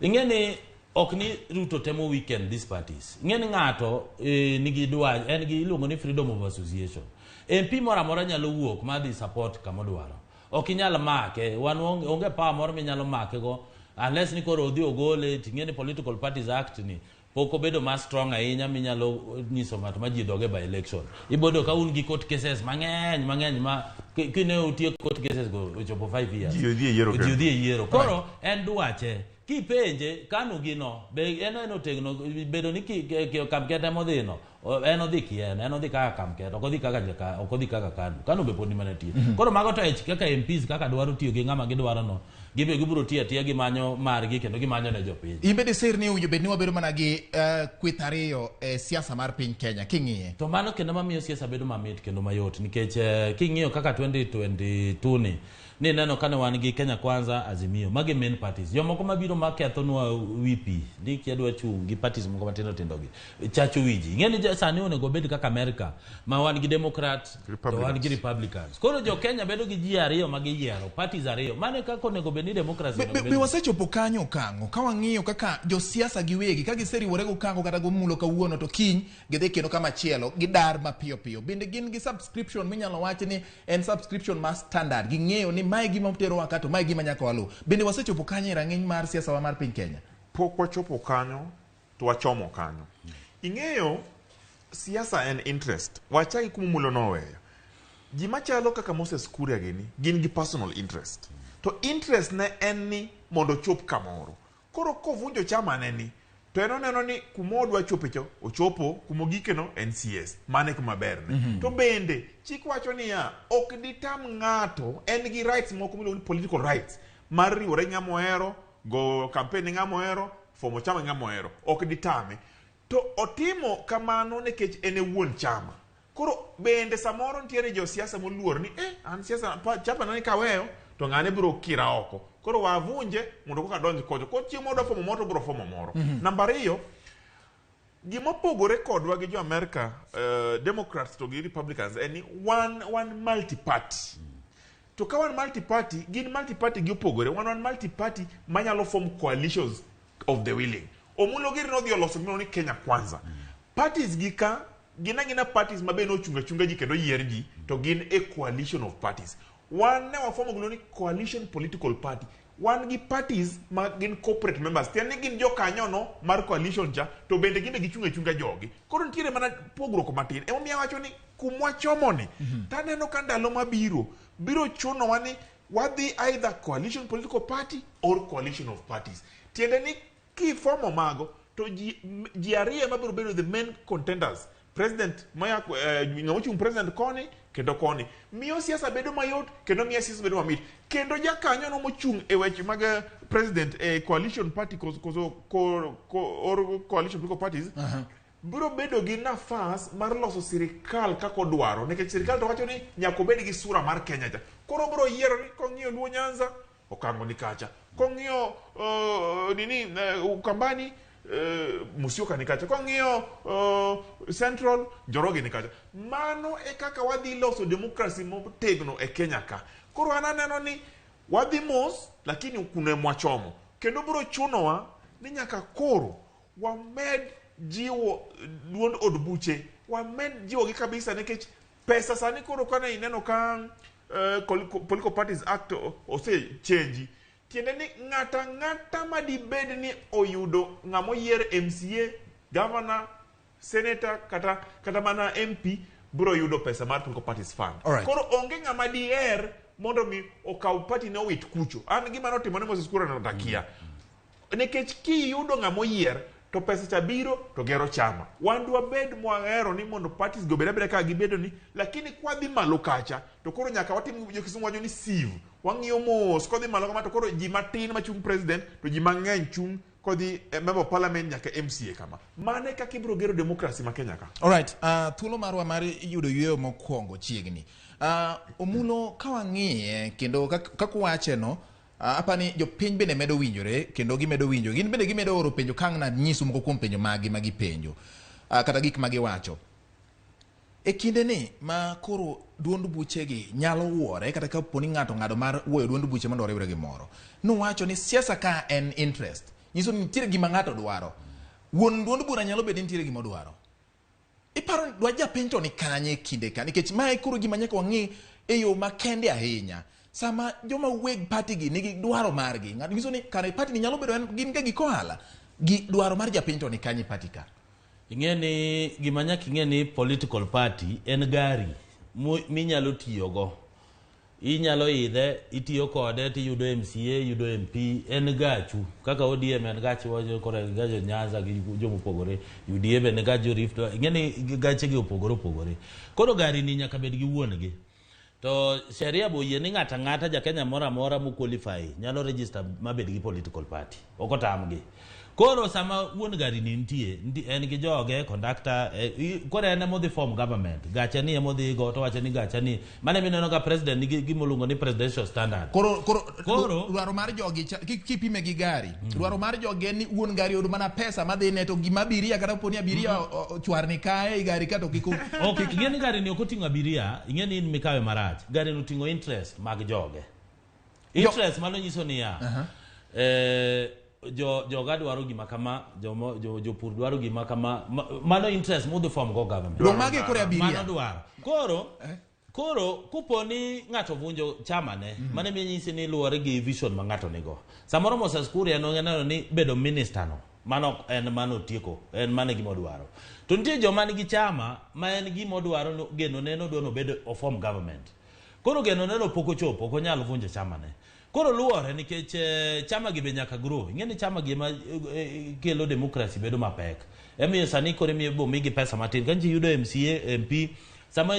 Ing'e ni ok ni Ruto temo weaken these parties. Ing'e ni ng'ato nigi dwa, en gi iluongo ni freedom of association. MP moro amora nyalo wuok ma dhi support kama odwaro. Ok inyal make, wan onge power moro minyalo make go unless ni koro odhi ogole, ting'e ni Political Parties Act ni Pok obedo ma strong ahinya minyalo nyiso ng'ato ma ji dog e by election. Ibodo ka un gi court cases mang'eny mang'eny ma kine utiek court cases go ochopo 5 years. Ji odhi e yiero Ji kendo. odhi e yiero. Koro en dwache. Kipenje Kanu gino be en otegno bedo ni Kamket ema odhi no en odhi kien en odhi kaka Kamket ok odhi kaka jaka ok odhi kaka Kanu. Kanu be pod ni mana tie. Koro mago to kaka MPs kaka dwaro tiyo gi ng'ama gidwaro no gibe gibiro tiyo atiya gimanyo margi kendo gimanyo ne jopiny. In bende sir ni owinjo bed ni wabedo mana gi kweth ariyo e siasa mar piny Kenya king'iye. To mano kendo mamiyo siasa bedo mamit kendo mayot nikech king'iyo kaka 2022 ni nineno kane wan gi Kenya Kwanza, Azimio, magi main parties. Jomoko mabiro makethonwa wi pi ni kia dwa chung' gi parties moko matindo tindo gi chacho wi ji. Ing'e ni sani onego obed kaka America ma wan gi Democrat to wan gi Republicans. Koro jo Kenya bedo gi ji ariyo ma giyiero, parties ariyo. Mano e kaka onego bed ni democracy Be wasechopo kanyo okang'o ka wang'iyo kaka josiasa giwegi ka giseriwore gokango kata gomulo kawuono to kiny gidhi kendo kama chielo gidar mapiyo piyo. Bende gin gi subscription minyalo wach ni en subscription ma standard ging'eyo ni mae gima terowa ka to mae gima nyaka waluw. Bende wasechopo kanyo e rang'iny mar siasa wa mar piny Kenya? Pok wachopo kanyo to wachomo kanyo. Ing'eyo siasa en interest. Wachaki kuma Omulo noweyo. Ji machalo kaka Moses Kuria gini gin gi personal interest. To interest ne en ni mondo ochop kamoro. Koro kovunjo chama ne ni to en oneno ni kuma odwa chope cha ochopo kuma ogike no en CS. Mano e kuma berne. To bende chik wacho niya ok ditam ng'ato en gi rights moko miluongo ni political rights mar riwore gi ng'ama ohero, go campaign ne ng'ama ohero, fomo chama gi ng'ama ohero. Ok ditame. To otimo kamano nikech en e wuon chama. Koro bende samoro nitiere josiasa moluor ni an siasa chama na ni kaweyo to ng'ane biro kira oko. Koro wavunje mondo koka donj kocho. Koro chieng' modwa fomo moro to obiro fomo moro. Namba ariyo, gima opogore kodwa gi jo Amerika, Democrats to gi Republicans en ni wan multi-party. To ka wan multi-party, gin multi-party gi opogore. Wan multi-party manyalo form coalitions of the willing. Omulo giri nodhi oloso gimoro ni Kenya Kwanza. Parties gi ka gin agina parties ma be nochungo achunga ji kendo yier ji to gin a coalition of parties. Wan ne wafomo gimoro ni coalition political party. Wan gi parties ma gin corporate members. Tiende ni gin jokanyono mar coalition cha to bende gin be gichung' achunga jogi. Koro nitiere mana pogruok matin. Emomiyo awacho ni kumwachomo ni taneno ka ndalo mabiro biro chunowa ni wadhi either coalition political party or coalition of parties. Tiende ni kifomo mago to ji ariyo ema biro bedo the main contenders. President maya ng'ama ochung' president koni kendo koni miyo siasa bedo mayot kendo miyo siasa bedo mamit kendo jakanyo no mochung' e weche mag president e coalition party koso or coalition political parties biro bedo gi nafas mar loso sirikal kaka odwaro nikech sirikal to wacho ni nyaka obed gi sura mar Kenya cha. Koro biro yiero ni kong'iyo Luo Nyanza Okango ni kacha, kong'iyo nini Ukambani Musyoka ni kacha, kong'iyo Central Njoroge ni kacha. Mano e kaka wadhi loso democracy motegno e Kenya ka. Koro an aneno ni wadhi mos lakini kuno mwachomo kendo biro chunowa ni nyaka koro wamed jiwo duond od buche, wamed jiwogi kabisa nikech pesa sani koro kane ineno ka Political Parties Act ose change tiende ni ng'ata ng'ata madibed ni oyudo ng'ama oyier MCA, governor, senator kata mana MP biro yudo pesa mar Political Parties Fund. Koro onge ng'ama diher mondo mi okaw party ne owit kucho. An gima notimo ne Moses Kuria no takia. Nikech kiyudo ng'ama oyier to pesa cha biro to gero chama. Wan dwabed mwahero ni mondo parties go bed abeda kaka gibedo ni, lakini kwadhi malo kacha to koro nyaka watim jo Kisumu wacho ni sieve. Wang'iyo mos kodhi malo kama to koro ji matin machung' president to ji mang'eny chung' kodhi member of parliament nyaka MCA kama. Mano e kaka ibiro gero democracy ma Kenya ka. Alright, thuolo marwa mar yudo yueyo mokwongo chiegni. Omulo ka wang'iye kendo kaka uwache no, apani jopiny bende medo winjore kendo gimedo winjo. Gin bende gimedo oro penjo ka ang' nanyisu moko kuom penjo magi ma gipenjo kata gik ma giwacho. E kinde ni ma koro duond buchegi nyalo wuore kata kapo ni ng'ato ng'ado mar wuoyo duond buche mondo oriwre gi moro. Nuwacho ni siasa ka en interest. Nyiso ni nitiere gima ng'ato dwaro. Wuon duond bura nyalo bedo ni nitiere gima odwaro. Iparo ni dwach japiny to ni kanye e kinde ka nikech mae koro gima nyaka wang'i e yo makende ahinya. Sama joma weg party gi nigi dwaro margi, ng'ato nyiso ni kare party ni nyalo bedo en gin ga gik ohala. Gi dwaro mar japiny to ni kanye party ka? Ing'e ni gima nyaka ing'e ni political party en gari minyalo tiyogo. Inyalo idhe, itiyo kode tiyudo MCA, iyudo MP, en gachu. Kaka ODM en gach koro en gach jo Nyanza gi jomopogore, UDA be en gach jo Rift, ing'e ni gache gi opogore opogore. Koro gari ni nyaka bed gi wuon gi. To sheria bo oyie ni ng'ato ang'ata ja Kenya moro amora mo qualify nyalo register mabed gi political party. Ok otamgi. Koro sama wuon gari ni nitie, en gi joge, conductor, koro en ema odhi form government. Gache ni ema odhi go to wacho ni gacha ni. Mano ema ineno ka president nigi gima iluongo ni presidential standard. Koro dwaro mar jogi kipime gi gari. Dwaro mar jogi en ni wuon gari oyud mana pesa madhi ne to gima abiria kata poni abiria chwarni kae e gari ka to kik Ok, ing'e ni gari ni ok oting'o abiria, ing'e ni in mikawe marach. Gari no oting'o interest mag joge. Interest mano nyiso niya, joga dwaro gima kama, jopur dwaro gima kama, mano interest modhi form go government. Dong magi koro e abiria. Mano dwaro. Koro kopo ni ng'ato vunjo chama ne, mano ema nyisi ni luwore gi vision ma ng'ato nigo. Samoro Moses Kuria noneno ni bedo minister no, mano ok en mano otieko, en mano e gima odwaro. To nitie joma nigi chama ma en gima odwaro, geno ne en odwa ni obed o form government. Koro geno ne no pok ochopo, ok onyal vunjo chama ne. Koro luwore nikech chama gi be nyaka grow. Ing'e ni chama gi ema kelo democracy bedo mapek. Emiyo sani koro imiyo bo migi pesa matin. Ka nchi yudo MCA, MP, sama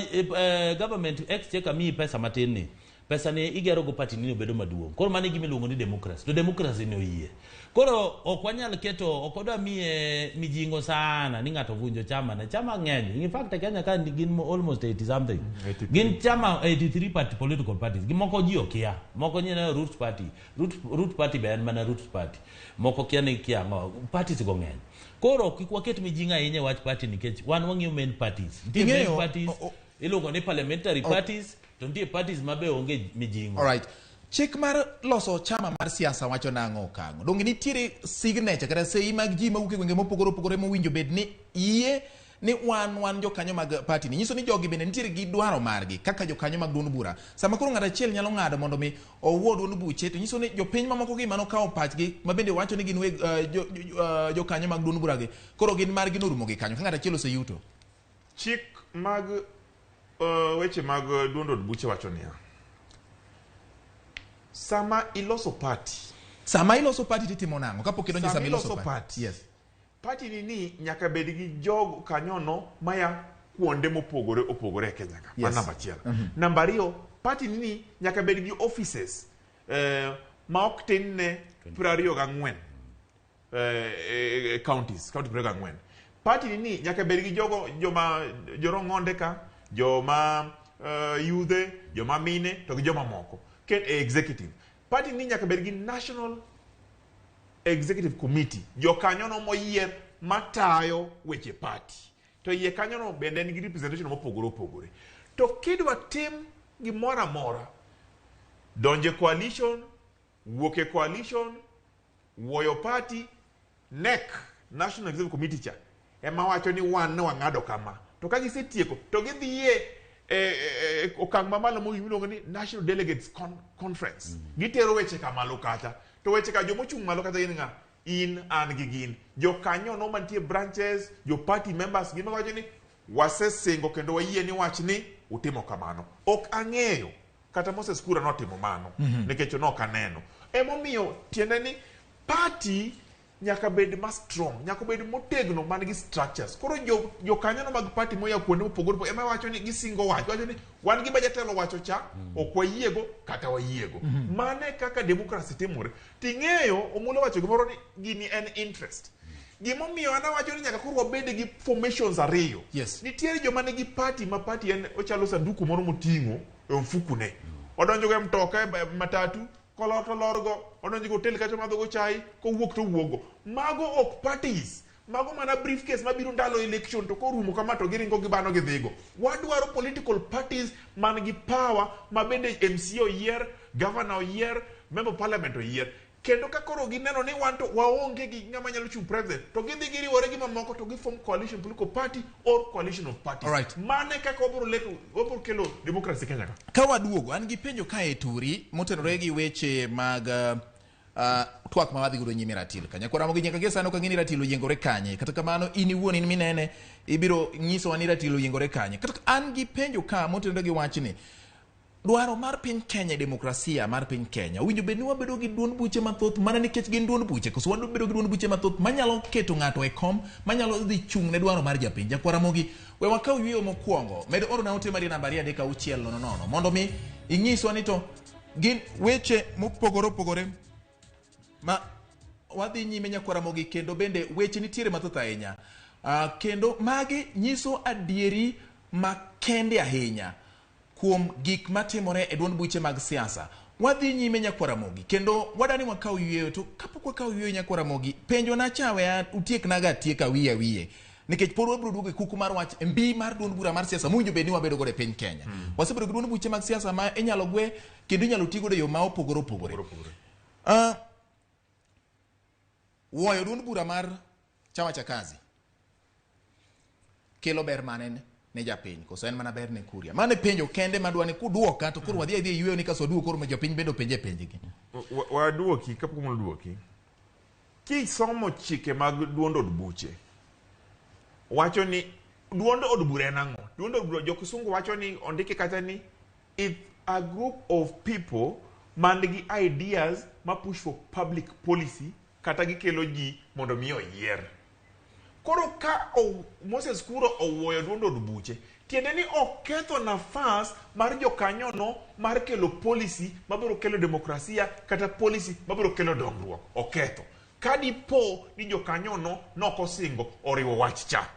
government exchequer miyi pesa matin ni, pesa ni igero go party ni obedo maduong'. Koro mano e gima iluongo ni democracy. To democracy ni oyie. Koro ok wanyal keto, ok wadwa miye mijingo sana ni ng'ato vunjo chama ne. Chama ng'eny. In fact, Kenya ka gin almost 80 something. 83. Gin chama 83 party, political parties. Gi moko ji okia. Moko nyine Roots Party. Root Party be en mana Roots Party. Moko kia ni kia ang'o. Parties go ng'eny. Koro kik waket mijing'o ahinya e wach party nikech wan wang'iyo main parties. Nitie main parties, iluongo ni parliamentary parties, to nitie parties ma be onge mijing'o. Alright. Chik mar loso chama mar siasa wacho nang'o okang'o? Donge nitiere signature kata sei mag ji mawuok e gwenge mopogore opogore mowinjo bed ni yie ni wan jokanyo mag party ni. Nyiso ni jogi bende nitiere gi dwaro margi kaka jokanyo mag duond bura. Sama koro ng'ato achiel nyalo ng'ado mondo mi owuo duond buche to nyiso ni jopiny mamoko gi manokawo pachgi ma bende wacho ni gin weg jokanyo mag duond bura gi. Koro gin margi norumo gi kanyo ka ng'ato achiel oseyuto. Chik mag weche mag duond od buche wacho niya, sama iloso party, Sama iloso party titimo nang'o kapok idonjo sama sama iloso iloso party? party. Yes. Party ni nyaka bed gi jogo kanyono maya kuonde mopogore opogore e Kenya ka. Mano namba achiel. Namba ariyo, party ni nyaka bed gi offices ma ok tin ne 24 counties, county 24. Party ni nyaka bed gi jogo joma jorong'onde ka, joma yudhe, joma mine to gi joma moko. Executive. Party ni nyaka bed gi national executive committee, jokanyono moyier matayo weche party. To iye kanyono bende en gi representation mopogore opogore. To kidwa tim gimoro amora, donjo e coalition, wuok e coalition, wuoyo party, NEC, National Executive Committee cha, ema wacho ni wan ne wang'ado kama. To ka gisetieko, to gidhi e okang' mamalo mogik miluongo ni National Delegates Conference. Gitero weche ka malo kacha. To weche ka jomochung' malo kacha gin ng'a? In, an gi gin. Jokanyono mantie branches, jo party members, gin mawacho ni wasesingo kendo wayie ni wach ni utimo kamano. Ok ang'eyo kata Moses Kuria notimo mano nikech nok aneno. Emomiyo tiende ni party nyaka bed ma strong, nyaka bed motegno man gi structures. Koro jokanyono mag party moya kuonde mopogore opogore ema wacho ni gisingo wach, wacho ni wan gima jatelo wacho cha ok wayiego kata wayiego. Mano e kaka democracy timore. Ting'eyo Omulo wacho gimoro ni gini en interest. Gimomiyo an awacho ni nyaka koro wabed gi formations ariyo. Nitiere joma nigi party ma party en ochalo sanduku moro moting'o e mfuku ne. Odonjo go e mtoka e matatu, kolor to lorgo, odonjo go hotel kacha madho go chai, kowuok to owuok go. Mago ok parties. Mago mana briefcase mabiro ndalo election to korumo kama to giringo gibano gidhigo. Wadwaro political parties man gi power ma bende MCA oyier, governor oyier, member of parliament oyier. Kendo ka koro gineno ni wan to waonge gi ng'ama nyalo chung' president, to gidhi giriwore gi mamoko to giform coalition political party or coalition of parties. Mano e kaka wabiro kelo democracy Kenya ka. Ka waduogo, an gi penjo kae turi motenore gi weche mag Twak ma wadhi godo nyime ratil ka. Nyakwar Ramogi nyaka gie sani ok ang'e ni ratil oyiengore kanye. Kata kamano in iwuon in minene ibiro nyisowa ni ratil oyiengore kanye. Kata an gi penjo ka motenore gi wachni. Dwaro mar piny Kenya e demokrasia mar piny Kenya owinjo bed ni wabedo gi duond buche mathoth mana nikech gin duond buche koso wabedo gi duond buche mathoth manyalo keto ng'ato e kom manyalo dhi chung' ne dwaro mar japiny. Jakwar Ramogi we wakaw yueyo mokwongo med orona ote mari namba 23600 mondo mi inyiswa ni to gin weche mopogore opogore ma wadhi nyime Nyakwar Ramogi kendo bende weche nitiere mathoth ahinya. Kendo magi nyiso adieri makende ahinya kuom gik matimore e duond buche mag siasa. Wadhi nyime Nyakwar Ramogi kendo wadani wakaw yueyo to kapok wakaw yueyo Nyakwar Ramogi penjo na chawe utieknaga atieka wiye awiye nikech pod wabiro duogo e kuku mar wach mbi mar duond bura mar siasa mowinjo bed ni wabedo godo e piny Kenya. Wasebedo gi duond buche mag siasa ma inyalo gwe kendo inyalo ti godo e yo ma opogore opogore. Wuoyo duond bura mar Chama cha Kazi kelo ber mane ne japiny koso en mana ber ne Kuria? Mano e penjo kende madwa ni kuduoka to koro wadhi adhi e yueyo ni kaso waduogo koro jopiny bende openje penjgi. Waduoki kapok waduoki. Kisomo chike mag duond od buche wacho ni duond od bura en ang'o? Duond od bura jo kisungu wacho ni ondike kata ni it's a group of people man gi ideas ma push for public policy kata gikelo ji mondo mi oyier. Koro ka Moses Kuria owuoyo duond od buche, tiende ni oketho nafas mar jokanyono mar kelo policy mabiro kelo demokrasia kata policy mabiro kelo dongruok. Oketho. Ka dipo ni jokanyono nokosingo oriwo wach cha.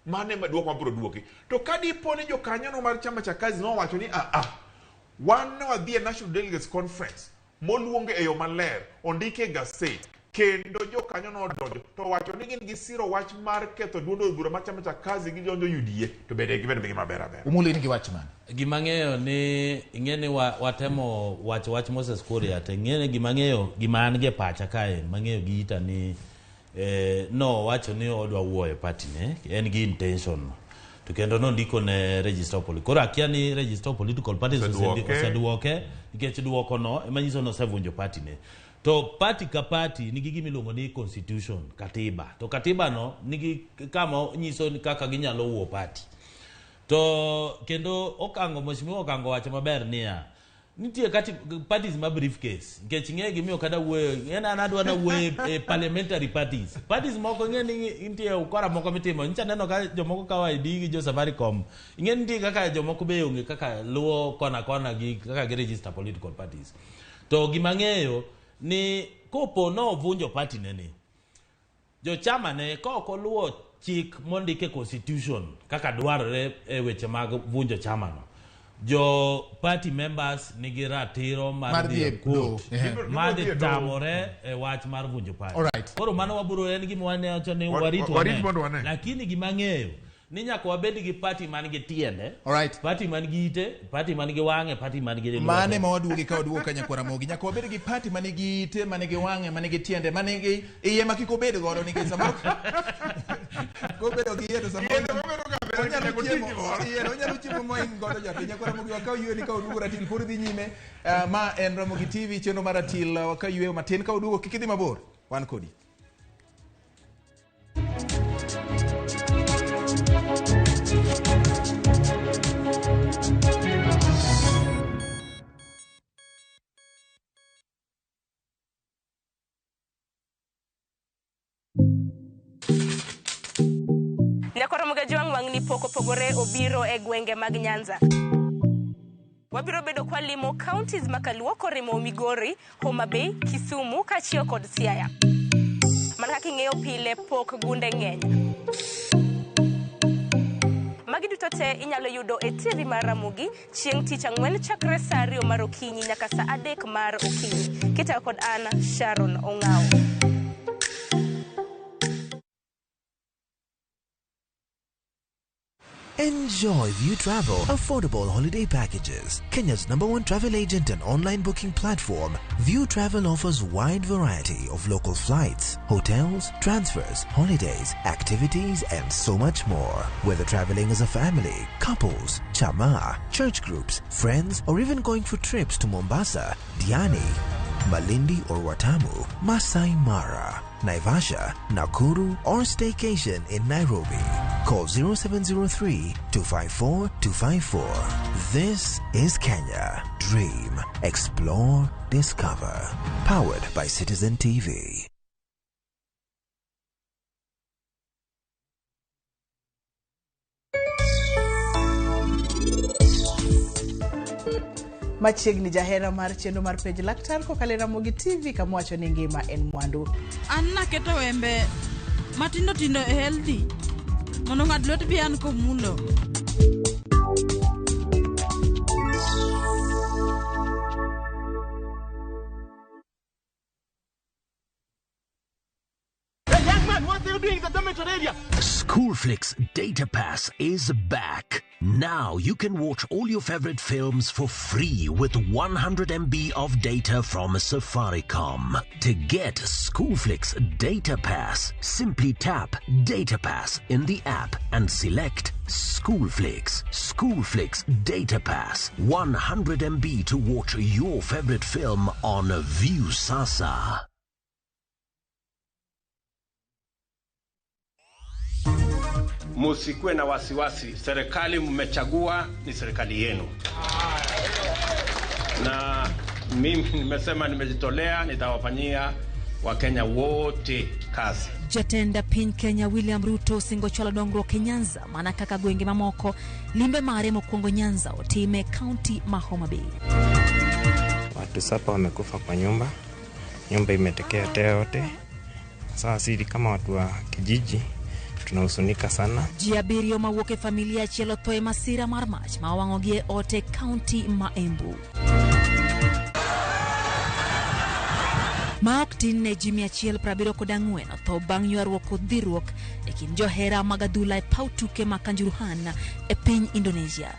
Mano ema duoko mabiro duoki. To ka dipo ni jokanyono mar Chama cha Kazi nowacho ni wan ne wadhi e National Delegates Conference moluonge e yo maler, ondike e gaset, kendo jokanyo nodonjo to wacho ni gin gisiro wach mar ketho duond od bura mar Chama cha Kazi gidonjo UDA to bende gibedo gi maber aber. Umolo in gi wach mane? Gima ang'eyo ni ing'e ni watemo wacho wach Moses Kuria to ing'e ni gima ang'eyo gima an gi e pacha kae mang'eyo gi ita ni no wacho ni odwa wuoyo party ne en gi intention no. To kendo nondiko ne Register of Political. Koro akia ni Register of Political Parties oseduoke nikech duoko no ema nyiso ni osevunjo party ne. To party ka party nigi gima iluongo ni constitution, katiba. To katiba no nigi kama nyiso ni kaka ginyalo wuo party. To kendo Okango, Mheshimiwa Okango wacho maber niya, nitie kati parties ma briefcase nikech ing'e gimiyo kada wuoyo ing'e an adwa na wuoyo e parliamentary parties. Parties moko ing'e ni nitie ukora moko mitimo. Nyicha neno ka jomoko kawo ID gi jo Safaricom. Ing'e nitie kaka jomoko be onge kaka luwo kona kona gi kaka gi register political parties. To gima ng'eyo ni kopo no ovunjo party ne ni, jochama ne ka ok oluwo chik mondike constitution kaka dwarore e weche mag vunjo chama no, jo party members nigi ratiro mar dhi e court mar dhi tamore e wach mar vunjo party. Koro mano wabiro en gima wanewacho ni warit wane. Lakini gima ng'eyo ni nyaka wabed gi party man gi tiende, party man gi ite, party man gi wang'e, party man gi lwete. Mane ma waduogi ka waduogo ka Nyakwar Ramogi. Nyaka wabed gi party man gi ite, man gi wang'e, man gi tiende, man gi iye ma kik obed godo nikech samoro kobedo gi iye to samoro onyalo chiemo moing godo japiny. Nyakwar Ramogi wakaw yweyo ni ka waduogo ratil pod dhi nyime. Ma en Ramogi TV chenro mar ratil wakaw yweyo matin ka waduogo kik idhi mabor. Wan kodi. Nyakwar Ramogi Ajwang' wang'ni pok opogore obiro e gwenge mag Nyanza. Wabiro bedo kwa limo counties ma Kaluo korimo Migori, Homa Bay, Kisumu kaachiel kod Siaya. Mana kaka ing'eyo pile pok gunde ng'eny. Magi duto te inyalo yudo e TV mar Ramogi chieng' tich ang'wen chakre saa 2 mar okinyi nyaka saa 3 mar okinyi. Kitayo kod an Sharon Ong'awo. Enjoy View Travel affordable holiday packages. Kenya's #1 travel agent and online booking platform, View Travel offers wide variety of local flights, hotels, transfers, holidays, activities, and so much more. Whether traveling as a family, couples, chama, church groups, friends, or even going for trips to Mombasa, Diani, Malindi or Watamu, Masai Mara, Naivasha, Nakuru, or staycation in Nairobi. Call 0703 254 254. This is Kenya. Dream, explore, discover. Powered by Citizen TV. Machiegni jahera mar chenro mar Penj Laktar kokalo e Ramogi TV kama wacho ni ngima en mwandu. An naketo wembe matindo tindo e healthy mondo ng'at lwet bi an komulo. Schoolflix Data Pass is back. Now you can watch all your favorite films for free with 100 MB of data from Safaricom. To get Schoolflix Data Pass, simply tap Data Pass in the app and select Schoolflix. Schoolflix Data Pass, 100 MB to watch your favorite film on Viusasa. Musikuwe na wasiwasi, serikali mmechagua ni serikali yenu, na mimi nimesema nimejitolea, nitawafanyia Wakenya wote kazi. Jatend piny Kenya William Ruto osingo chwalo dongruok e Nyanza mana kaka gwenge mamoko. Limbe mare mokwongo Nyanza otime kaunti ma Homa Bay. Watu 7 wamekufa kwa nyumba, nyumba imeteketea yote. Sasa sisi kama watu wa kijiji tunahuzunika sana. Ji abiriyo mawuok e familia achiel otho e masira mar mach ma owang'ogi e ot e kaunti ma Embu. Ma ok tin ne ji 174 otho bang' ywaruok kod dhiruok e kind johera mag adhula e paw tuke ma Kanjuruhan e piny Indonesia.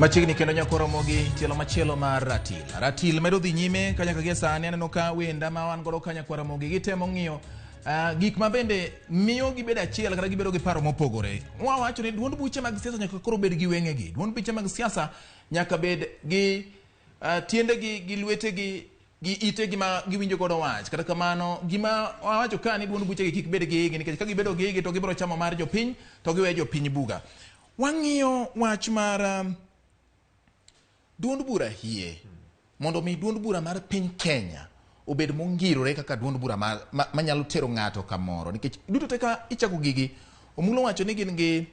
Machiegni kendo nyaka romo gi tielo machielo mar ratil. Ratil medo dhi nyime ka nyaka gie sani aneno ka wenda ma wan godo ka nyaka Ramogi gitemo ng'iyo gik ma bende miyo gibedo achiel kata gibedo gi paro mopogore. Wawacho ni duond buche mag siasa nyaka koro bed gi wengegi. Duond buche mag siasa nyaka bed gi tiendegi gi lwetegi gi itegi ma giwinjo godo wach. Kata kamano gima wawacho ka ni duond buchegi kik bed gi igi nikech ka gibedo gi igi to gibiro chamo mar jopiny to giweyo jopiny buga. Wang'iyo wach mar duond bura hie mondo mi duond bura mar piny Kenya obed mongirore kaka duond bura manyalo tero ng'ato kamoro nikech duto te ka ichako gigi Omulo wacho ni gin gi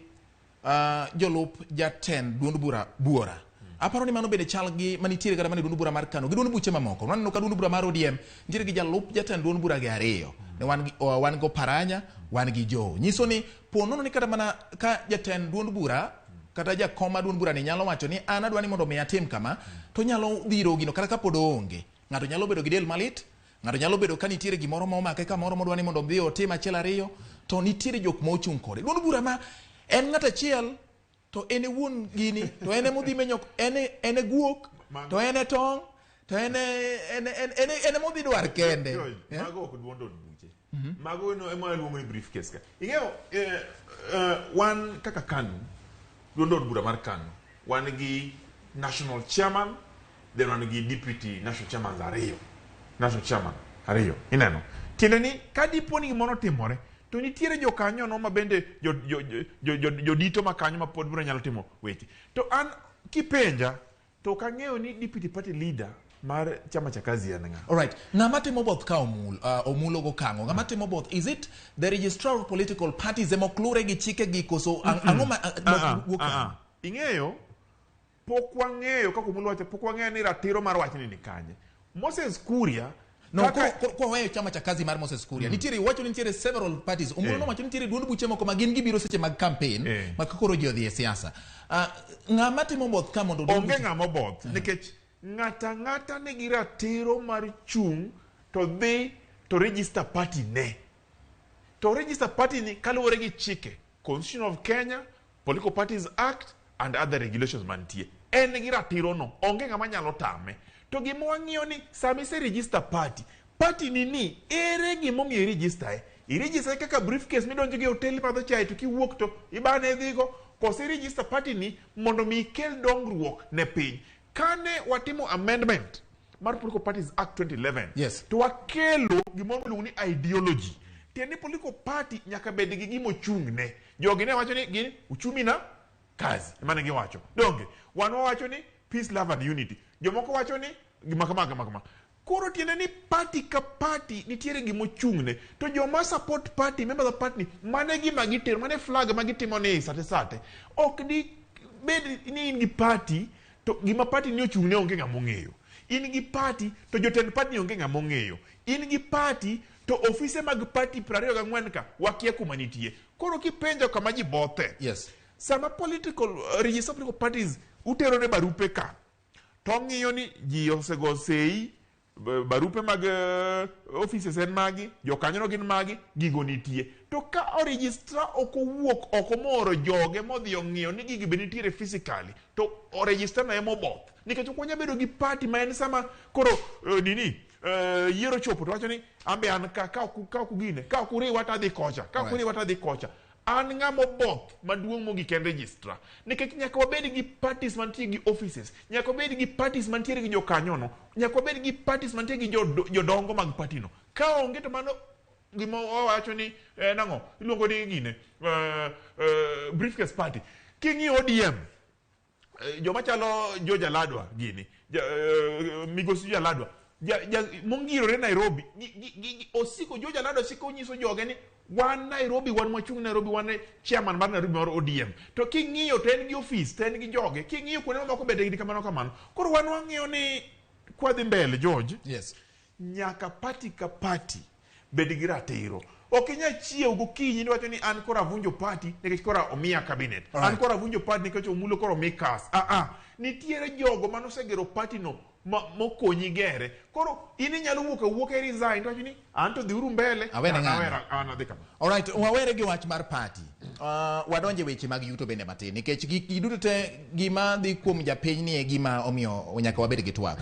jolup jatend duond bura buora. Aparo ni mano bende chal gi manitiere kata mana duond bura mar Kano gi duond buche mamoko. Waneno ka duond bura mar ODM nitiere gi jalup jatend duond bura gi ariyo. Ne wan go Paranya, wan gi Joho. Nyiso ni po nono ni kata mana ka jatend duond bura kata jakom mar duond bura ni nyalo wacho ni an adwa ni mondo mi atim kama to nyalo dhiro gino kata kapod oonge. Ng'ato nyalo bedo gi del malit, ng'ato nyalo bedo ka nitiere gimoro ma omake kamoro modwa ni mondo odhi otim achiel ariyo to nitiere jok ma ochung' kode. Duond bura ma en ng'ato achiel to en e wuon gini to en ema odhi menyo en e guok to en e tong' to en ema odhi dwar kende. Mago ok duond od buche. Mago ema iluongo ni briefcase ka. Ing'eyo wan kaka KANU, duond od bura mar KANU, wan gi national chairman, then wan gi deputy national chairman ariyo. National chairman ariyo. Ineno. Tiende ni ka dipo ni gimoro otimore to nitiere jokanyo no ma bende jodito ma kanyo ma pod biro nyalo timo weche. To an kipenja to ok ang'eyo ni deputy party leader mar chama cha kazi en ng'a. All right. Ng'ama timo both ka Omulo go Kang'o. Ng'ama timo both, is it the registrar of political parties ema ok luwre gi chike gi koso ang'o ma wuok kanyo? Ing'eyo pok wang'eyo kaka Omulo wacho, pok wang'eyo ni ratiro mar wachni ni kanye. Moses Kuria No, kwa weyo chama cha kazi mar Moses Kuria. Nitiere wacho nitiere several parties. Omulo nowacho nitiere duond buche moko ma gin gibiro seche mag campaign ma koro ji odhi e siasa. Ng'ama timo both ka mondo onge ng'ama both nikech ng'ata ng'ata nigi ratiro mar chung' to dhi to register party ne. To register party ni kaluwore gi chike, Constitution of Kenya, Political Parties Act and other regulations mantie. En gi ratiro no, onge ng'ama nyalo tame. To gima wang'iyo ni sama ise register party, party ni ni ere gimomiyo i register e? I register kaka briefcase midonjo go e hotel imadho chai to kiwuok to ibane idhigo, koso i register party ni mondo mi ikel dongruok ne piny. Kane watimo amendment mar Political Parties Act 2011, to wakelo gimoro miluongo ni ideology. Tiende ni political party nyaka bed gi gima ochung'ne. Jogi ne wacho ni gin uchumi na kazi, ema ne giwacho. Donge? Wan wawacho ni peace, love and unity. Jomoko wacho ni gima kama kama kama. Koro tiende ni party ka party nitiere gima ochung'ne. To joma support party, members of party ni, mane gima gitero, mane flag ma gitimo ni sate sate. Ok di bed ni in gi party to gima party ni ochung'ne onge ng'ama ong'eyo. In gi party to jotend party ni onge ng'ama ong'eyo. In gi party to ofise mag party 24 ka wakia kuma nitie. Koro kipenjo kama ji bothe. Sama political register political parties utero ne barupe ka to ng'iyo ni ji osego sei barupe mag offices en magi, jokanyono gin magi, gigo nitie. To ka o registrar ok owuok oko mooro joge modhi ong'iyo ni gigi be nitiere physically, to o registrar no ema oboth. Nikech ok wanyal bedo gi party ma en sama koro nini yiero chopo to wacho ni ambe an ka ka ok ka ok ugine ka ok uriwa to adhi kocha ka ok uriwa to adhi kocha. An ng'ama oboth maduong' mogik en registrar. Nikech nyaka wabed gi parties mantie gi offices, nyaka wabed gi parties mantiere gi jokanyono, nyaka wabed gi parties mantie gi jodongo mag party no. Ka onge to mano gima wawacho ni nang'o iluongo ni gine briefcase party. King'iyo ODM, joma chalo George Aladwa gini, migosi George Aladwa, mongirore Nairobi, osiko George Aladwa siko nyiso joge ni wan Nairobi, wan mwachung' Nairobi, wan e chairman mar Nairobi mar ODM. To king'iyo to en gi office, to en gi joge. King'iyo kuonde mamoko bende gin kamano kamano. Koro wan wang'iyo ni kwadhi mbele George, nyaka party ka party bed gi ratiro. Ok inyal chiew gokinyi niwacho ni an koro avunjo party nikech koro omiya cabinet. An koro avunjo party nikech Omulo koro omi kas. Ah ah, nitiere jogo manosegero party no mokonyi gere. Koro in inyalo wuok awuoka i resign to wacho ni an to dhiuru mbele. Awene an ng'ano. awera- an adhi kama. Alright, wawere gi wach mar party. Wadonje weche mag yuto bende matin nikech gik duto te gima dhi kuom japiny ni e gima omiyo nyaka wabed gi twak.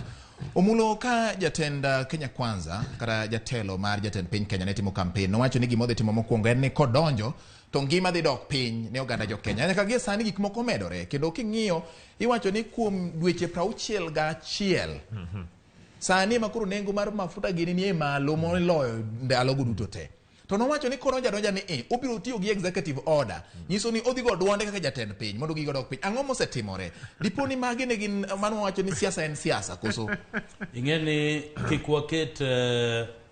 Omulo ka jatend Kenya Kwanza kata jatelo mar jatend piny Kenya ne timo campaign nowacho ni gima odhi timo mokwongo en ni kodonjo to ngima dhi dok piny ne oganda jo Kenya. Nyaka gie sani gik moko omedore kendo king'iyo iwacho ni kuom dweche 61 sani ema koro nengo mar mafuta gini nie malo moloyo ndalogo duto te. To nowacho ni kodonjo adonja ni obiro tiyo gi executive order nyiso ni odhi go duonde kaka jatend piny mondo gigo dok piny. Ang'o mosetimore? Dipo ni magi ne gin mano wacho ni siasa en siasa koso? Ing'e ni kik waket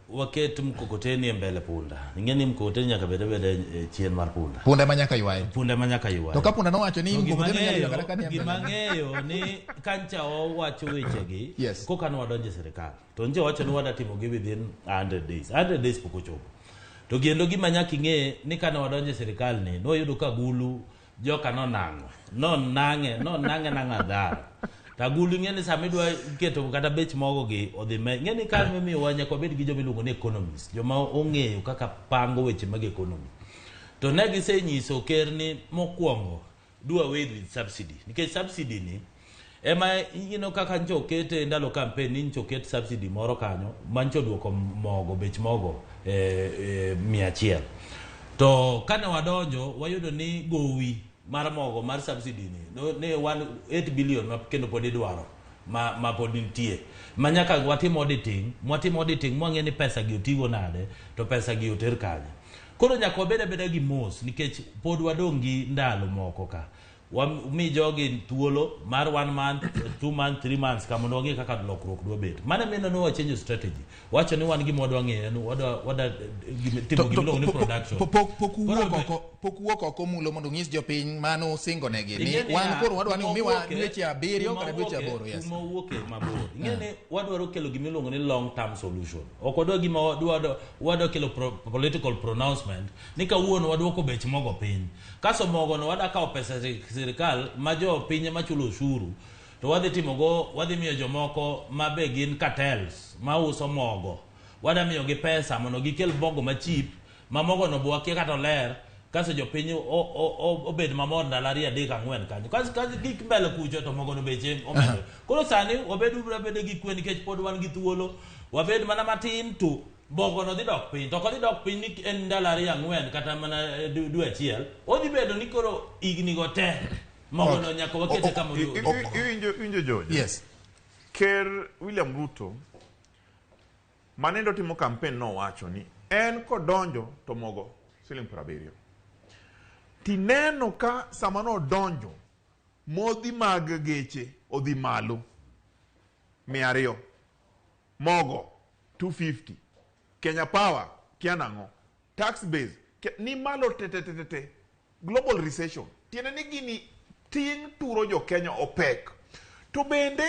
waket mkokoteni e mbele punda. Ing'e ni mkokoteni nyaka bed abeda e chien mar punda. Punda ema nyaka ywaye. Punda ema nyaka ywaye. To ka punda nowacho ni To gima mkokoteni nyalo ng'eyo- ywa kata ka ni e mbele. Gima ng'eyo ni kancha wawacho wechegi koka ne wadonjo e sirikal to nche wacho ni wada timo gi within 100 days. 100 days pok ochopo. To kendo gima nyaka ing'e ni kane wadonjo e sirikal ni nwayudo ka agulu joka nonang'o. Nonang'e, nonang'e nang'o adhara. To agulu ing'e ni sama idwa keto kata bech mogo gi odhi me. Ing'e ni kar mimiyowa nyaka wabed gi joma iluongo ni economist, joma ong'eyo kaka pango weche mag economy. To ne gisenyiso ker ni mokwongo do away with subsidy. Nikech subsidy ni ema ineno kaka ncho okete ndalo campaign ni ncho oket subsidy moro kanyo ma ncho oduoko mogo bech mogo 100. To kane wadonjo wayudo ni gowi mar mogo mar subsidy ni ne wan 8 billion ma kendo pod idwaro ma pod nitie ma nyaka watim auditing, mwatim auditing mwang'e ni pesa gi otigo nade to pesa gi oter kanye. Koro nyaka wabed abeda gi mos nikech pod wadong' gi ndalo moko ka. Wami jogi thuolo mar 1 month, 2 months, 3 months ka mondo wang'e kaka lokruok dwa bet. Mano emomiyo ne wa change strategy. Wacho ni wan gima wadwa ng'eyo en wadwa timo gima iluongo ni production. Pok wuok oko Omulo mondo onyis jopiny mano singo negi ni Ing'e ni wan ya, koro wadwa ni kuma umiwa wuoke, dweche 7 kuma kata dweche wuoke, 8, yes. Kuma wuoke mabor. Ing'e ni wadwaro kelo gima iluongo ni long term solution. Ok wadwa gima wadwa kelo political pronouncement ni kawuono wadwoko bech mogo piny. Kaso mogo no wadwa kawo pesa sirikal ma jo piny ema chulo ushuru to wadhi timogo, wadhi miyo jomoko ma be gin cartels ma uso mogo. Wadwa miyogi pesa mondo gikel mogo ma cheap, ma mogo no be wakia kata oler, Kaso jopiny obed mamor ndalo 2 3 4 kanyo. Kaso gik mbele kucho to mogono beche omedore. Koro sani wabed bedo gi kwe nikech pod wan gi thuolo. Wabed mana matin to mogono dhi dok piny. To ok odhi dok piny ni en ndalo 2 4 kata mana dwe achiel. Odhi bedo ni koro higni go te. Mogono nyaka wakete kama iwinjo George. Yes. Ker William Ruto manendo timo campaign nowacho ni en kodonjo to mogo siling 70. Tineno ka sama nodonjo modhi mag geche odhi malo 200, mogo 250, Kenya Power kia nang'o, tax base ni malo te, global recession. Tiende ni gini ting' turo jo Kenya opek. To bende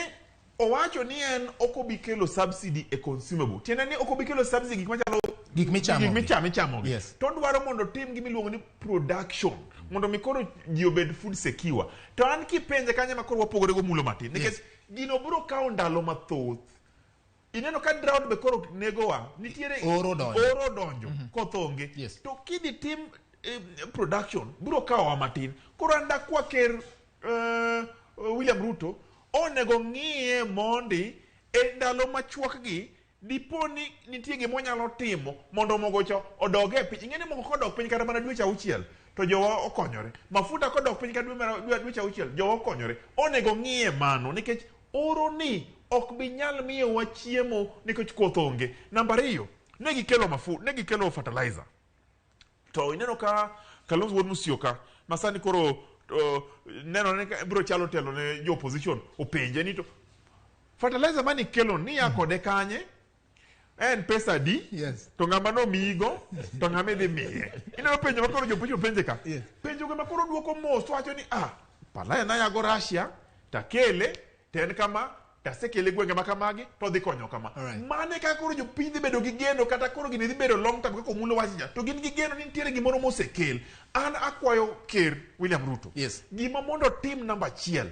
owacho ni en ok obi kelo subsidy e consumable. Tiende ni ok obi kelo subsidy gik machalo gik michamo. Yes. To dwaro mondo tim gima iluongo ni production mondo mi koro ji obed food secure. To an kipenje kanye ma koro wapogore go mulo matin nikech gino biro kawo ndalo mathoth. Ineno ka drought be koro negowa nitiere oro donjo koth onge. Yes. To kidhi tim production biro kawowa matin. Koro an dakwa ker William Ruto onego ng'iye mondi e ndalo machuok gi dipo ni nitie gima onyalo timo mondo mogo cha odog e piny. Ing'e ni mogo kodok piny kata mana dweche 6 to jowa okonyore. Mafuta kodok piny kata dweche 6 jowa okonyore. Onego ng'iye mano nikech oro ni ok bi nyal miyowa chiemo nikech koth onge. Namba 2, ne gikelo mafuta, ne gikelo fertilizer. To ineno ka Kalonzo Wuod Musyoka ma sani koro neno ne biro chalo telo ne jo opposition openje ni to fertilizer mani kelo ni ya kode kanye en pesa di? Yes. To ng'ama nomiyigo to ng'ama idhi miye. Ineno penjo ma koro jo opposition penje ka. Yes. Penjo go ma koro duoko mos to wacho ni palaya na yago Russia takele ten kama tasekele gwenge ma kamagi to dhi konyo kama. Right. Mane ka koro jopiny dhi bedo gi geno kata koro gini dhi bedo long term kaka Omulo wacho cha to gin gi geno ni nitiere gimoro mosekel. An akwayo ker William Ruto. Yes. Gima mondo tim namba 1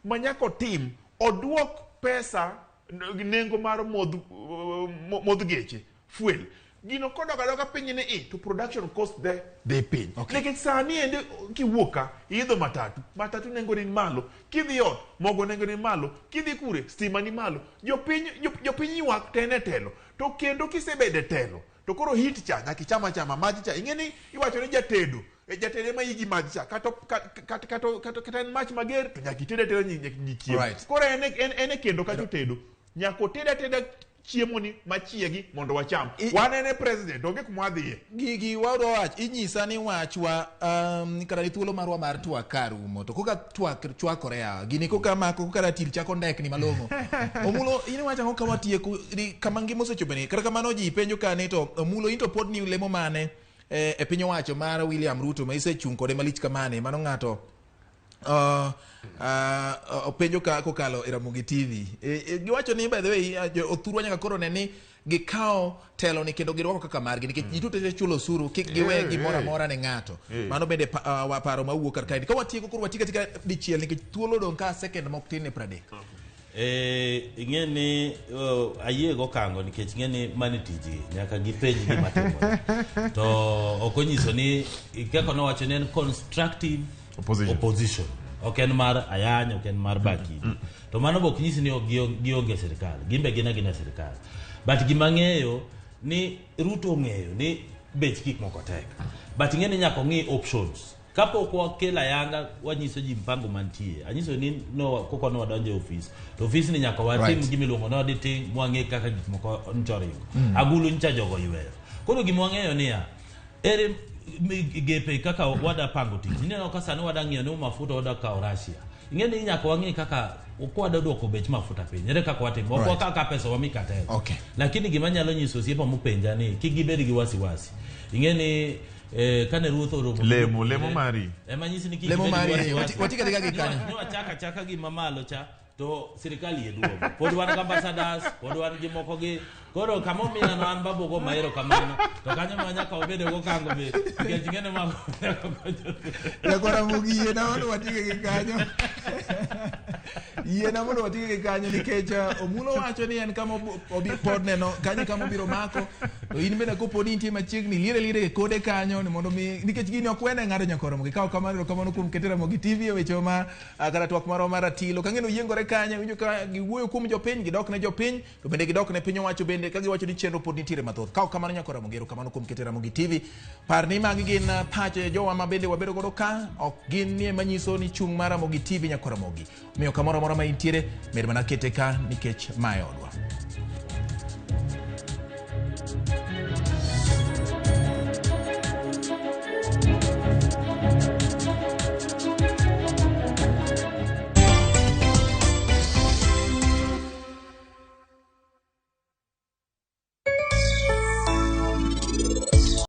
ma nyaka otim oduok pesa nengo mar modh geche fuel. Gino kodok adoka piny ni i to production cost dhi piny. Okay. Nikech sani ende kiwuok ka iidho matatu, matatu nengo ni malo, kidhi ot mogo nengo ni malo, kidhi kure stima ni malo. Jopiny ywak to en e telo. To kendo kisebedo e telo to koro hit cha nyaka icham achama maj cha. Ing'e ni iwacho ni jatedo jatedo ema igi maj cha kata en mach mager to nyaka ited ateda ji chiemo. Right. Koro en e kendo kacha otedo nyaka oted ateda chiemo ni machiegi mondo wacham. Wan en e president onge kuma wadhiye. Gigi wadwa wach inyisa ni wachwa kata ni thuolo marwa mar twak karumo to koka twak chwakore ya gini koka mako koka ratil chako ndekni malong'o. Omulo in iwacho ang'o ka watieko kama ngima osechopeni? Kata kamano ji penjo ka ni to Omulo in to pod ni lemo mane e piny owacho mar William Ruto ma isechung' kode malich kamane? Mano ng'ato openjo ka kokalo e Ramogi TV. Giwacho ni by the way othurwa nyaka koro ne ni gikawo telo ni kendo girwako kaka margi nikech ji duto te chulo osuru kik giwe gimoro amora ne ng'ato. Mano bende paro mawuok kar kae. Ka watieko koro watieko atika dichiel nikech thuolo odong' ka second mok tin ne 30. Ing'e ni ayie go kango nikech ing'e ni mane tijgi nyaka gipenj gima timore. To ok onyiso ni kaka nowacho ni en constructive opposition. Ok en mar ayany, ok en mar bakidi. To mano bok nyisi ni gionge sirikal. Gimbe gin agina sirikal. But gima ng'eyo ni Ruto ong'eyo ni bech gik moko tek. But ing'e ni nyaka ong'i options. Kapok wakelo ayanga wanyiso ji mpango mantie. Anyiso ni no koko no wadonjo e ofis. To ofis ni nyaka watim gima iluongo ni auditing mwang'e kaka gik moko ncho ringo. Agulu ncha jogo yweyo. Koro gima wang'eyo niya, ere gepe kaka wada pango tich. Ineno ka sani wada ng'iyo ni mafuta wada kawo Russia. Ing'e ni nyaka wang'i kaka kwada duoko bech mafuta piny. Ere kaka watimo. Ok wakaw ka pesa wami katel. Okay. Lakini gima nyalo nyiso osiepa mopenja ni kik gibed gi wasiwasi. Ing'e ni kane ruoth oromo lemo mari. Ema nyisi ni kik lemo gibed gi mari. wasiwasi. Watika tika gi kanyo. Ni wachaka chaka gi mamalo cha to sirikal yie duogo. Pod wan gi ambassadors, pod wan gi moko gi Koro kama omiya no an babugo mahero kamano. To kanyo ma nyaka wabede go kango be. Nikech ing'e ni mago nyaka konyo. Nyakwara Mogi yiena mondo watige gi kanyo. Yiena mondo watige gi kanyo nikech Omulo wacho ni en kama obi pod neno kanyo kama obiro mako. To in bende kopo ni intie machiegni liere liere kode kanyo ni mondo mi nikech gini ok wene ng'ado nyakwara Mogi. Kaw kamano erokamano kuom kete Ramogi TV e weche ma kata twak marwa mar ratilo. Kang'eno yiengore kanyo winjo ka giwuoyo kuom jopiny gidok ne jopiny to bende gidok ne piny owacho bende ka giwacho ni chenro pod nitiere mathoth. Kaw kamano nyakwara Mogi erokamano kuom kete Ramogi TV. Par ni magi gin pache jowa ma bende wabedo godo ka ok gin nie manyiso ni chung' mar Ramogi TV nyakwara Mogi. Omiyo kamoro amora ma intiere med mana kete ka nikech mae odwa.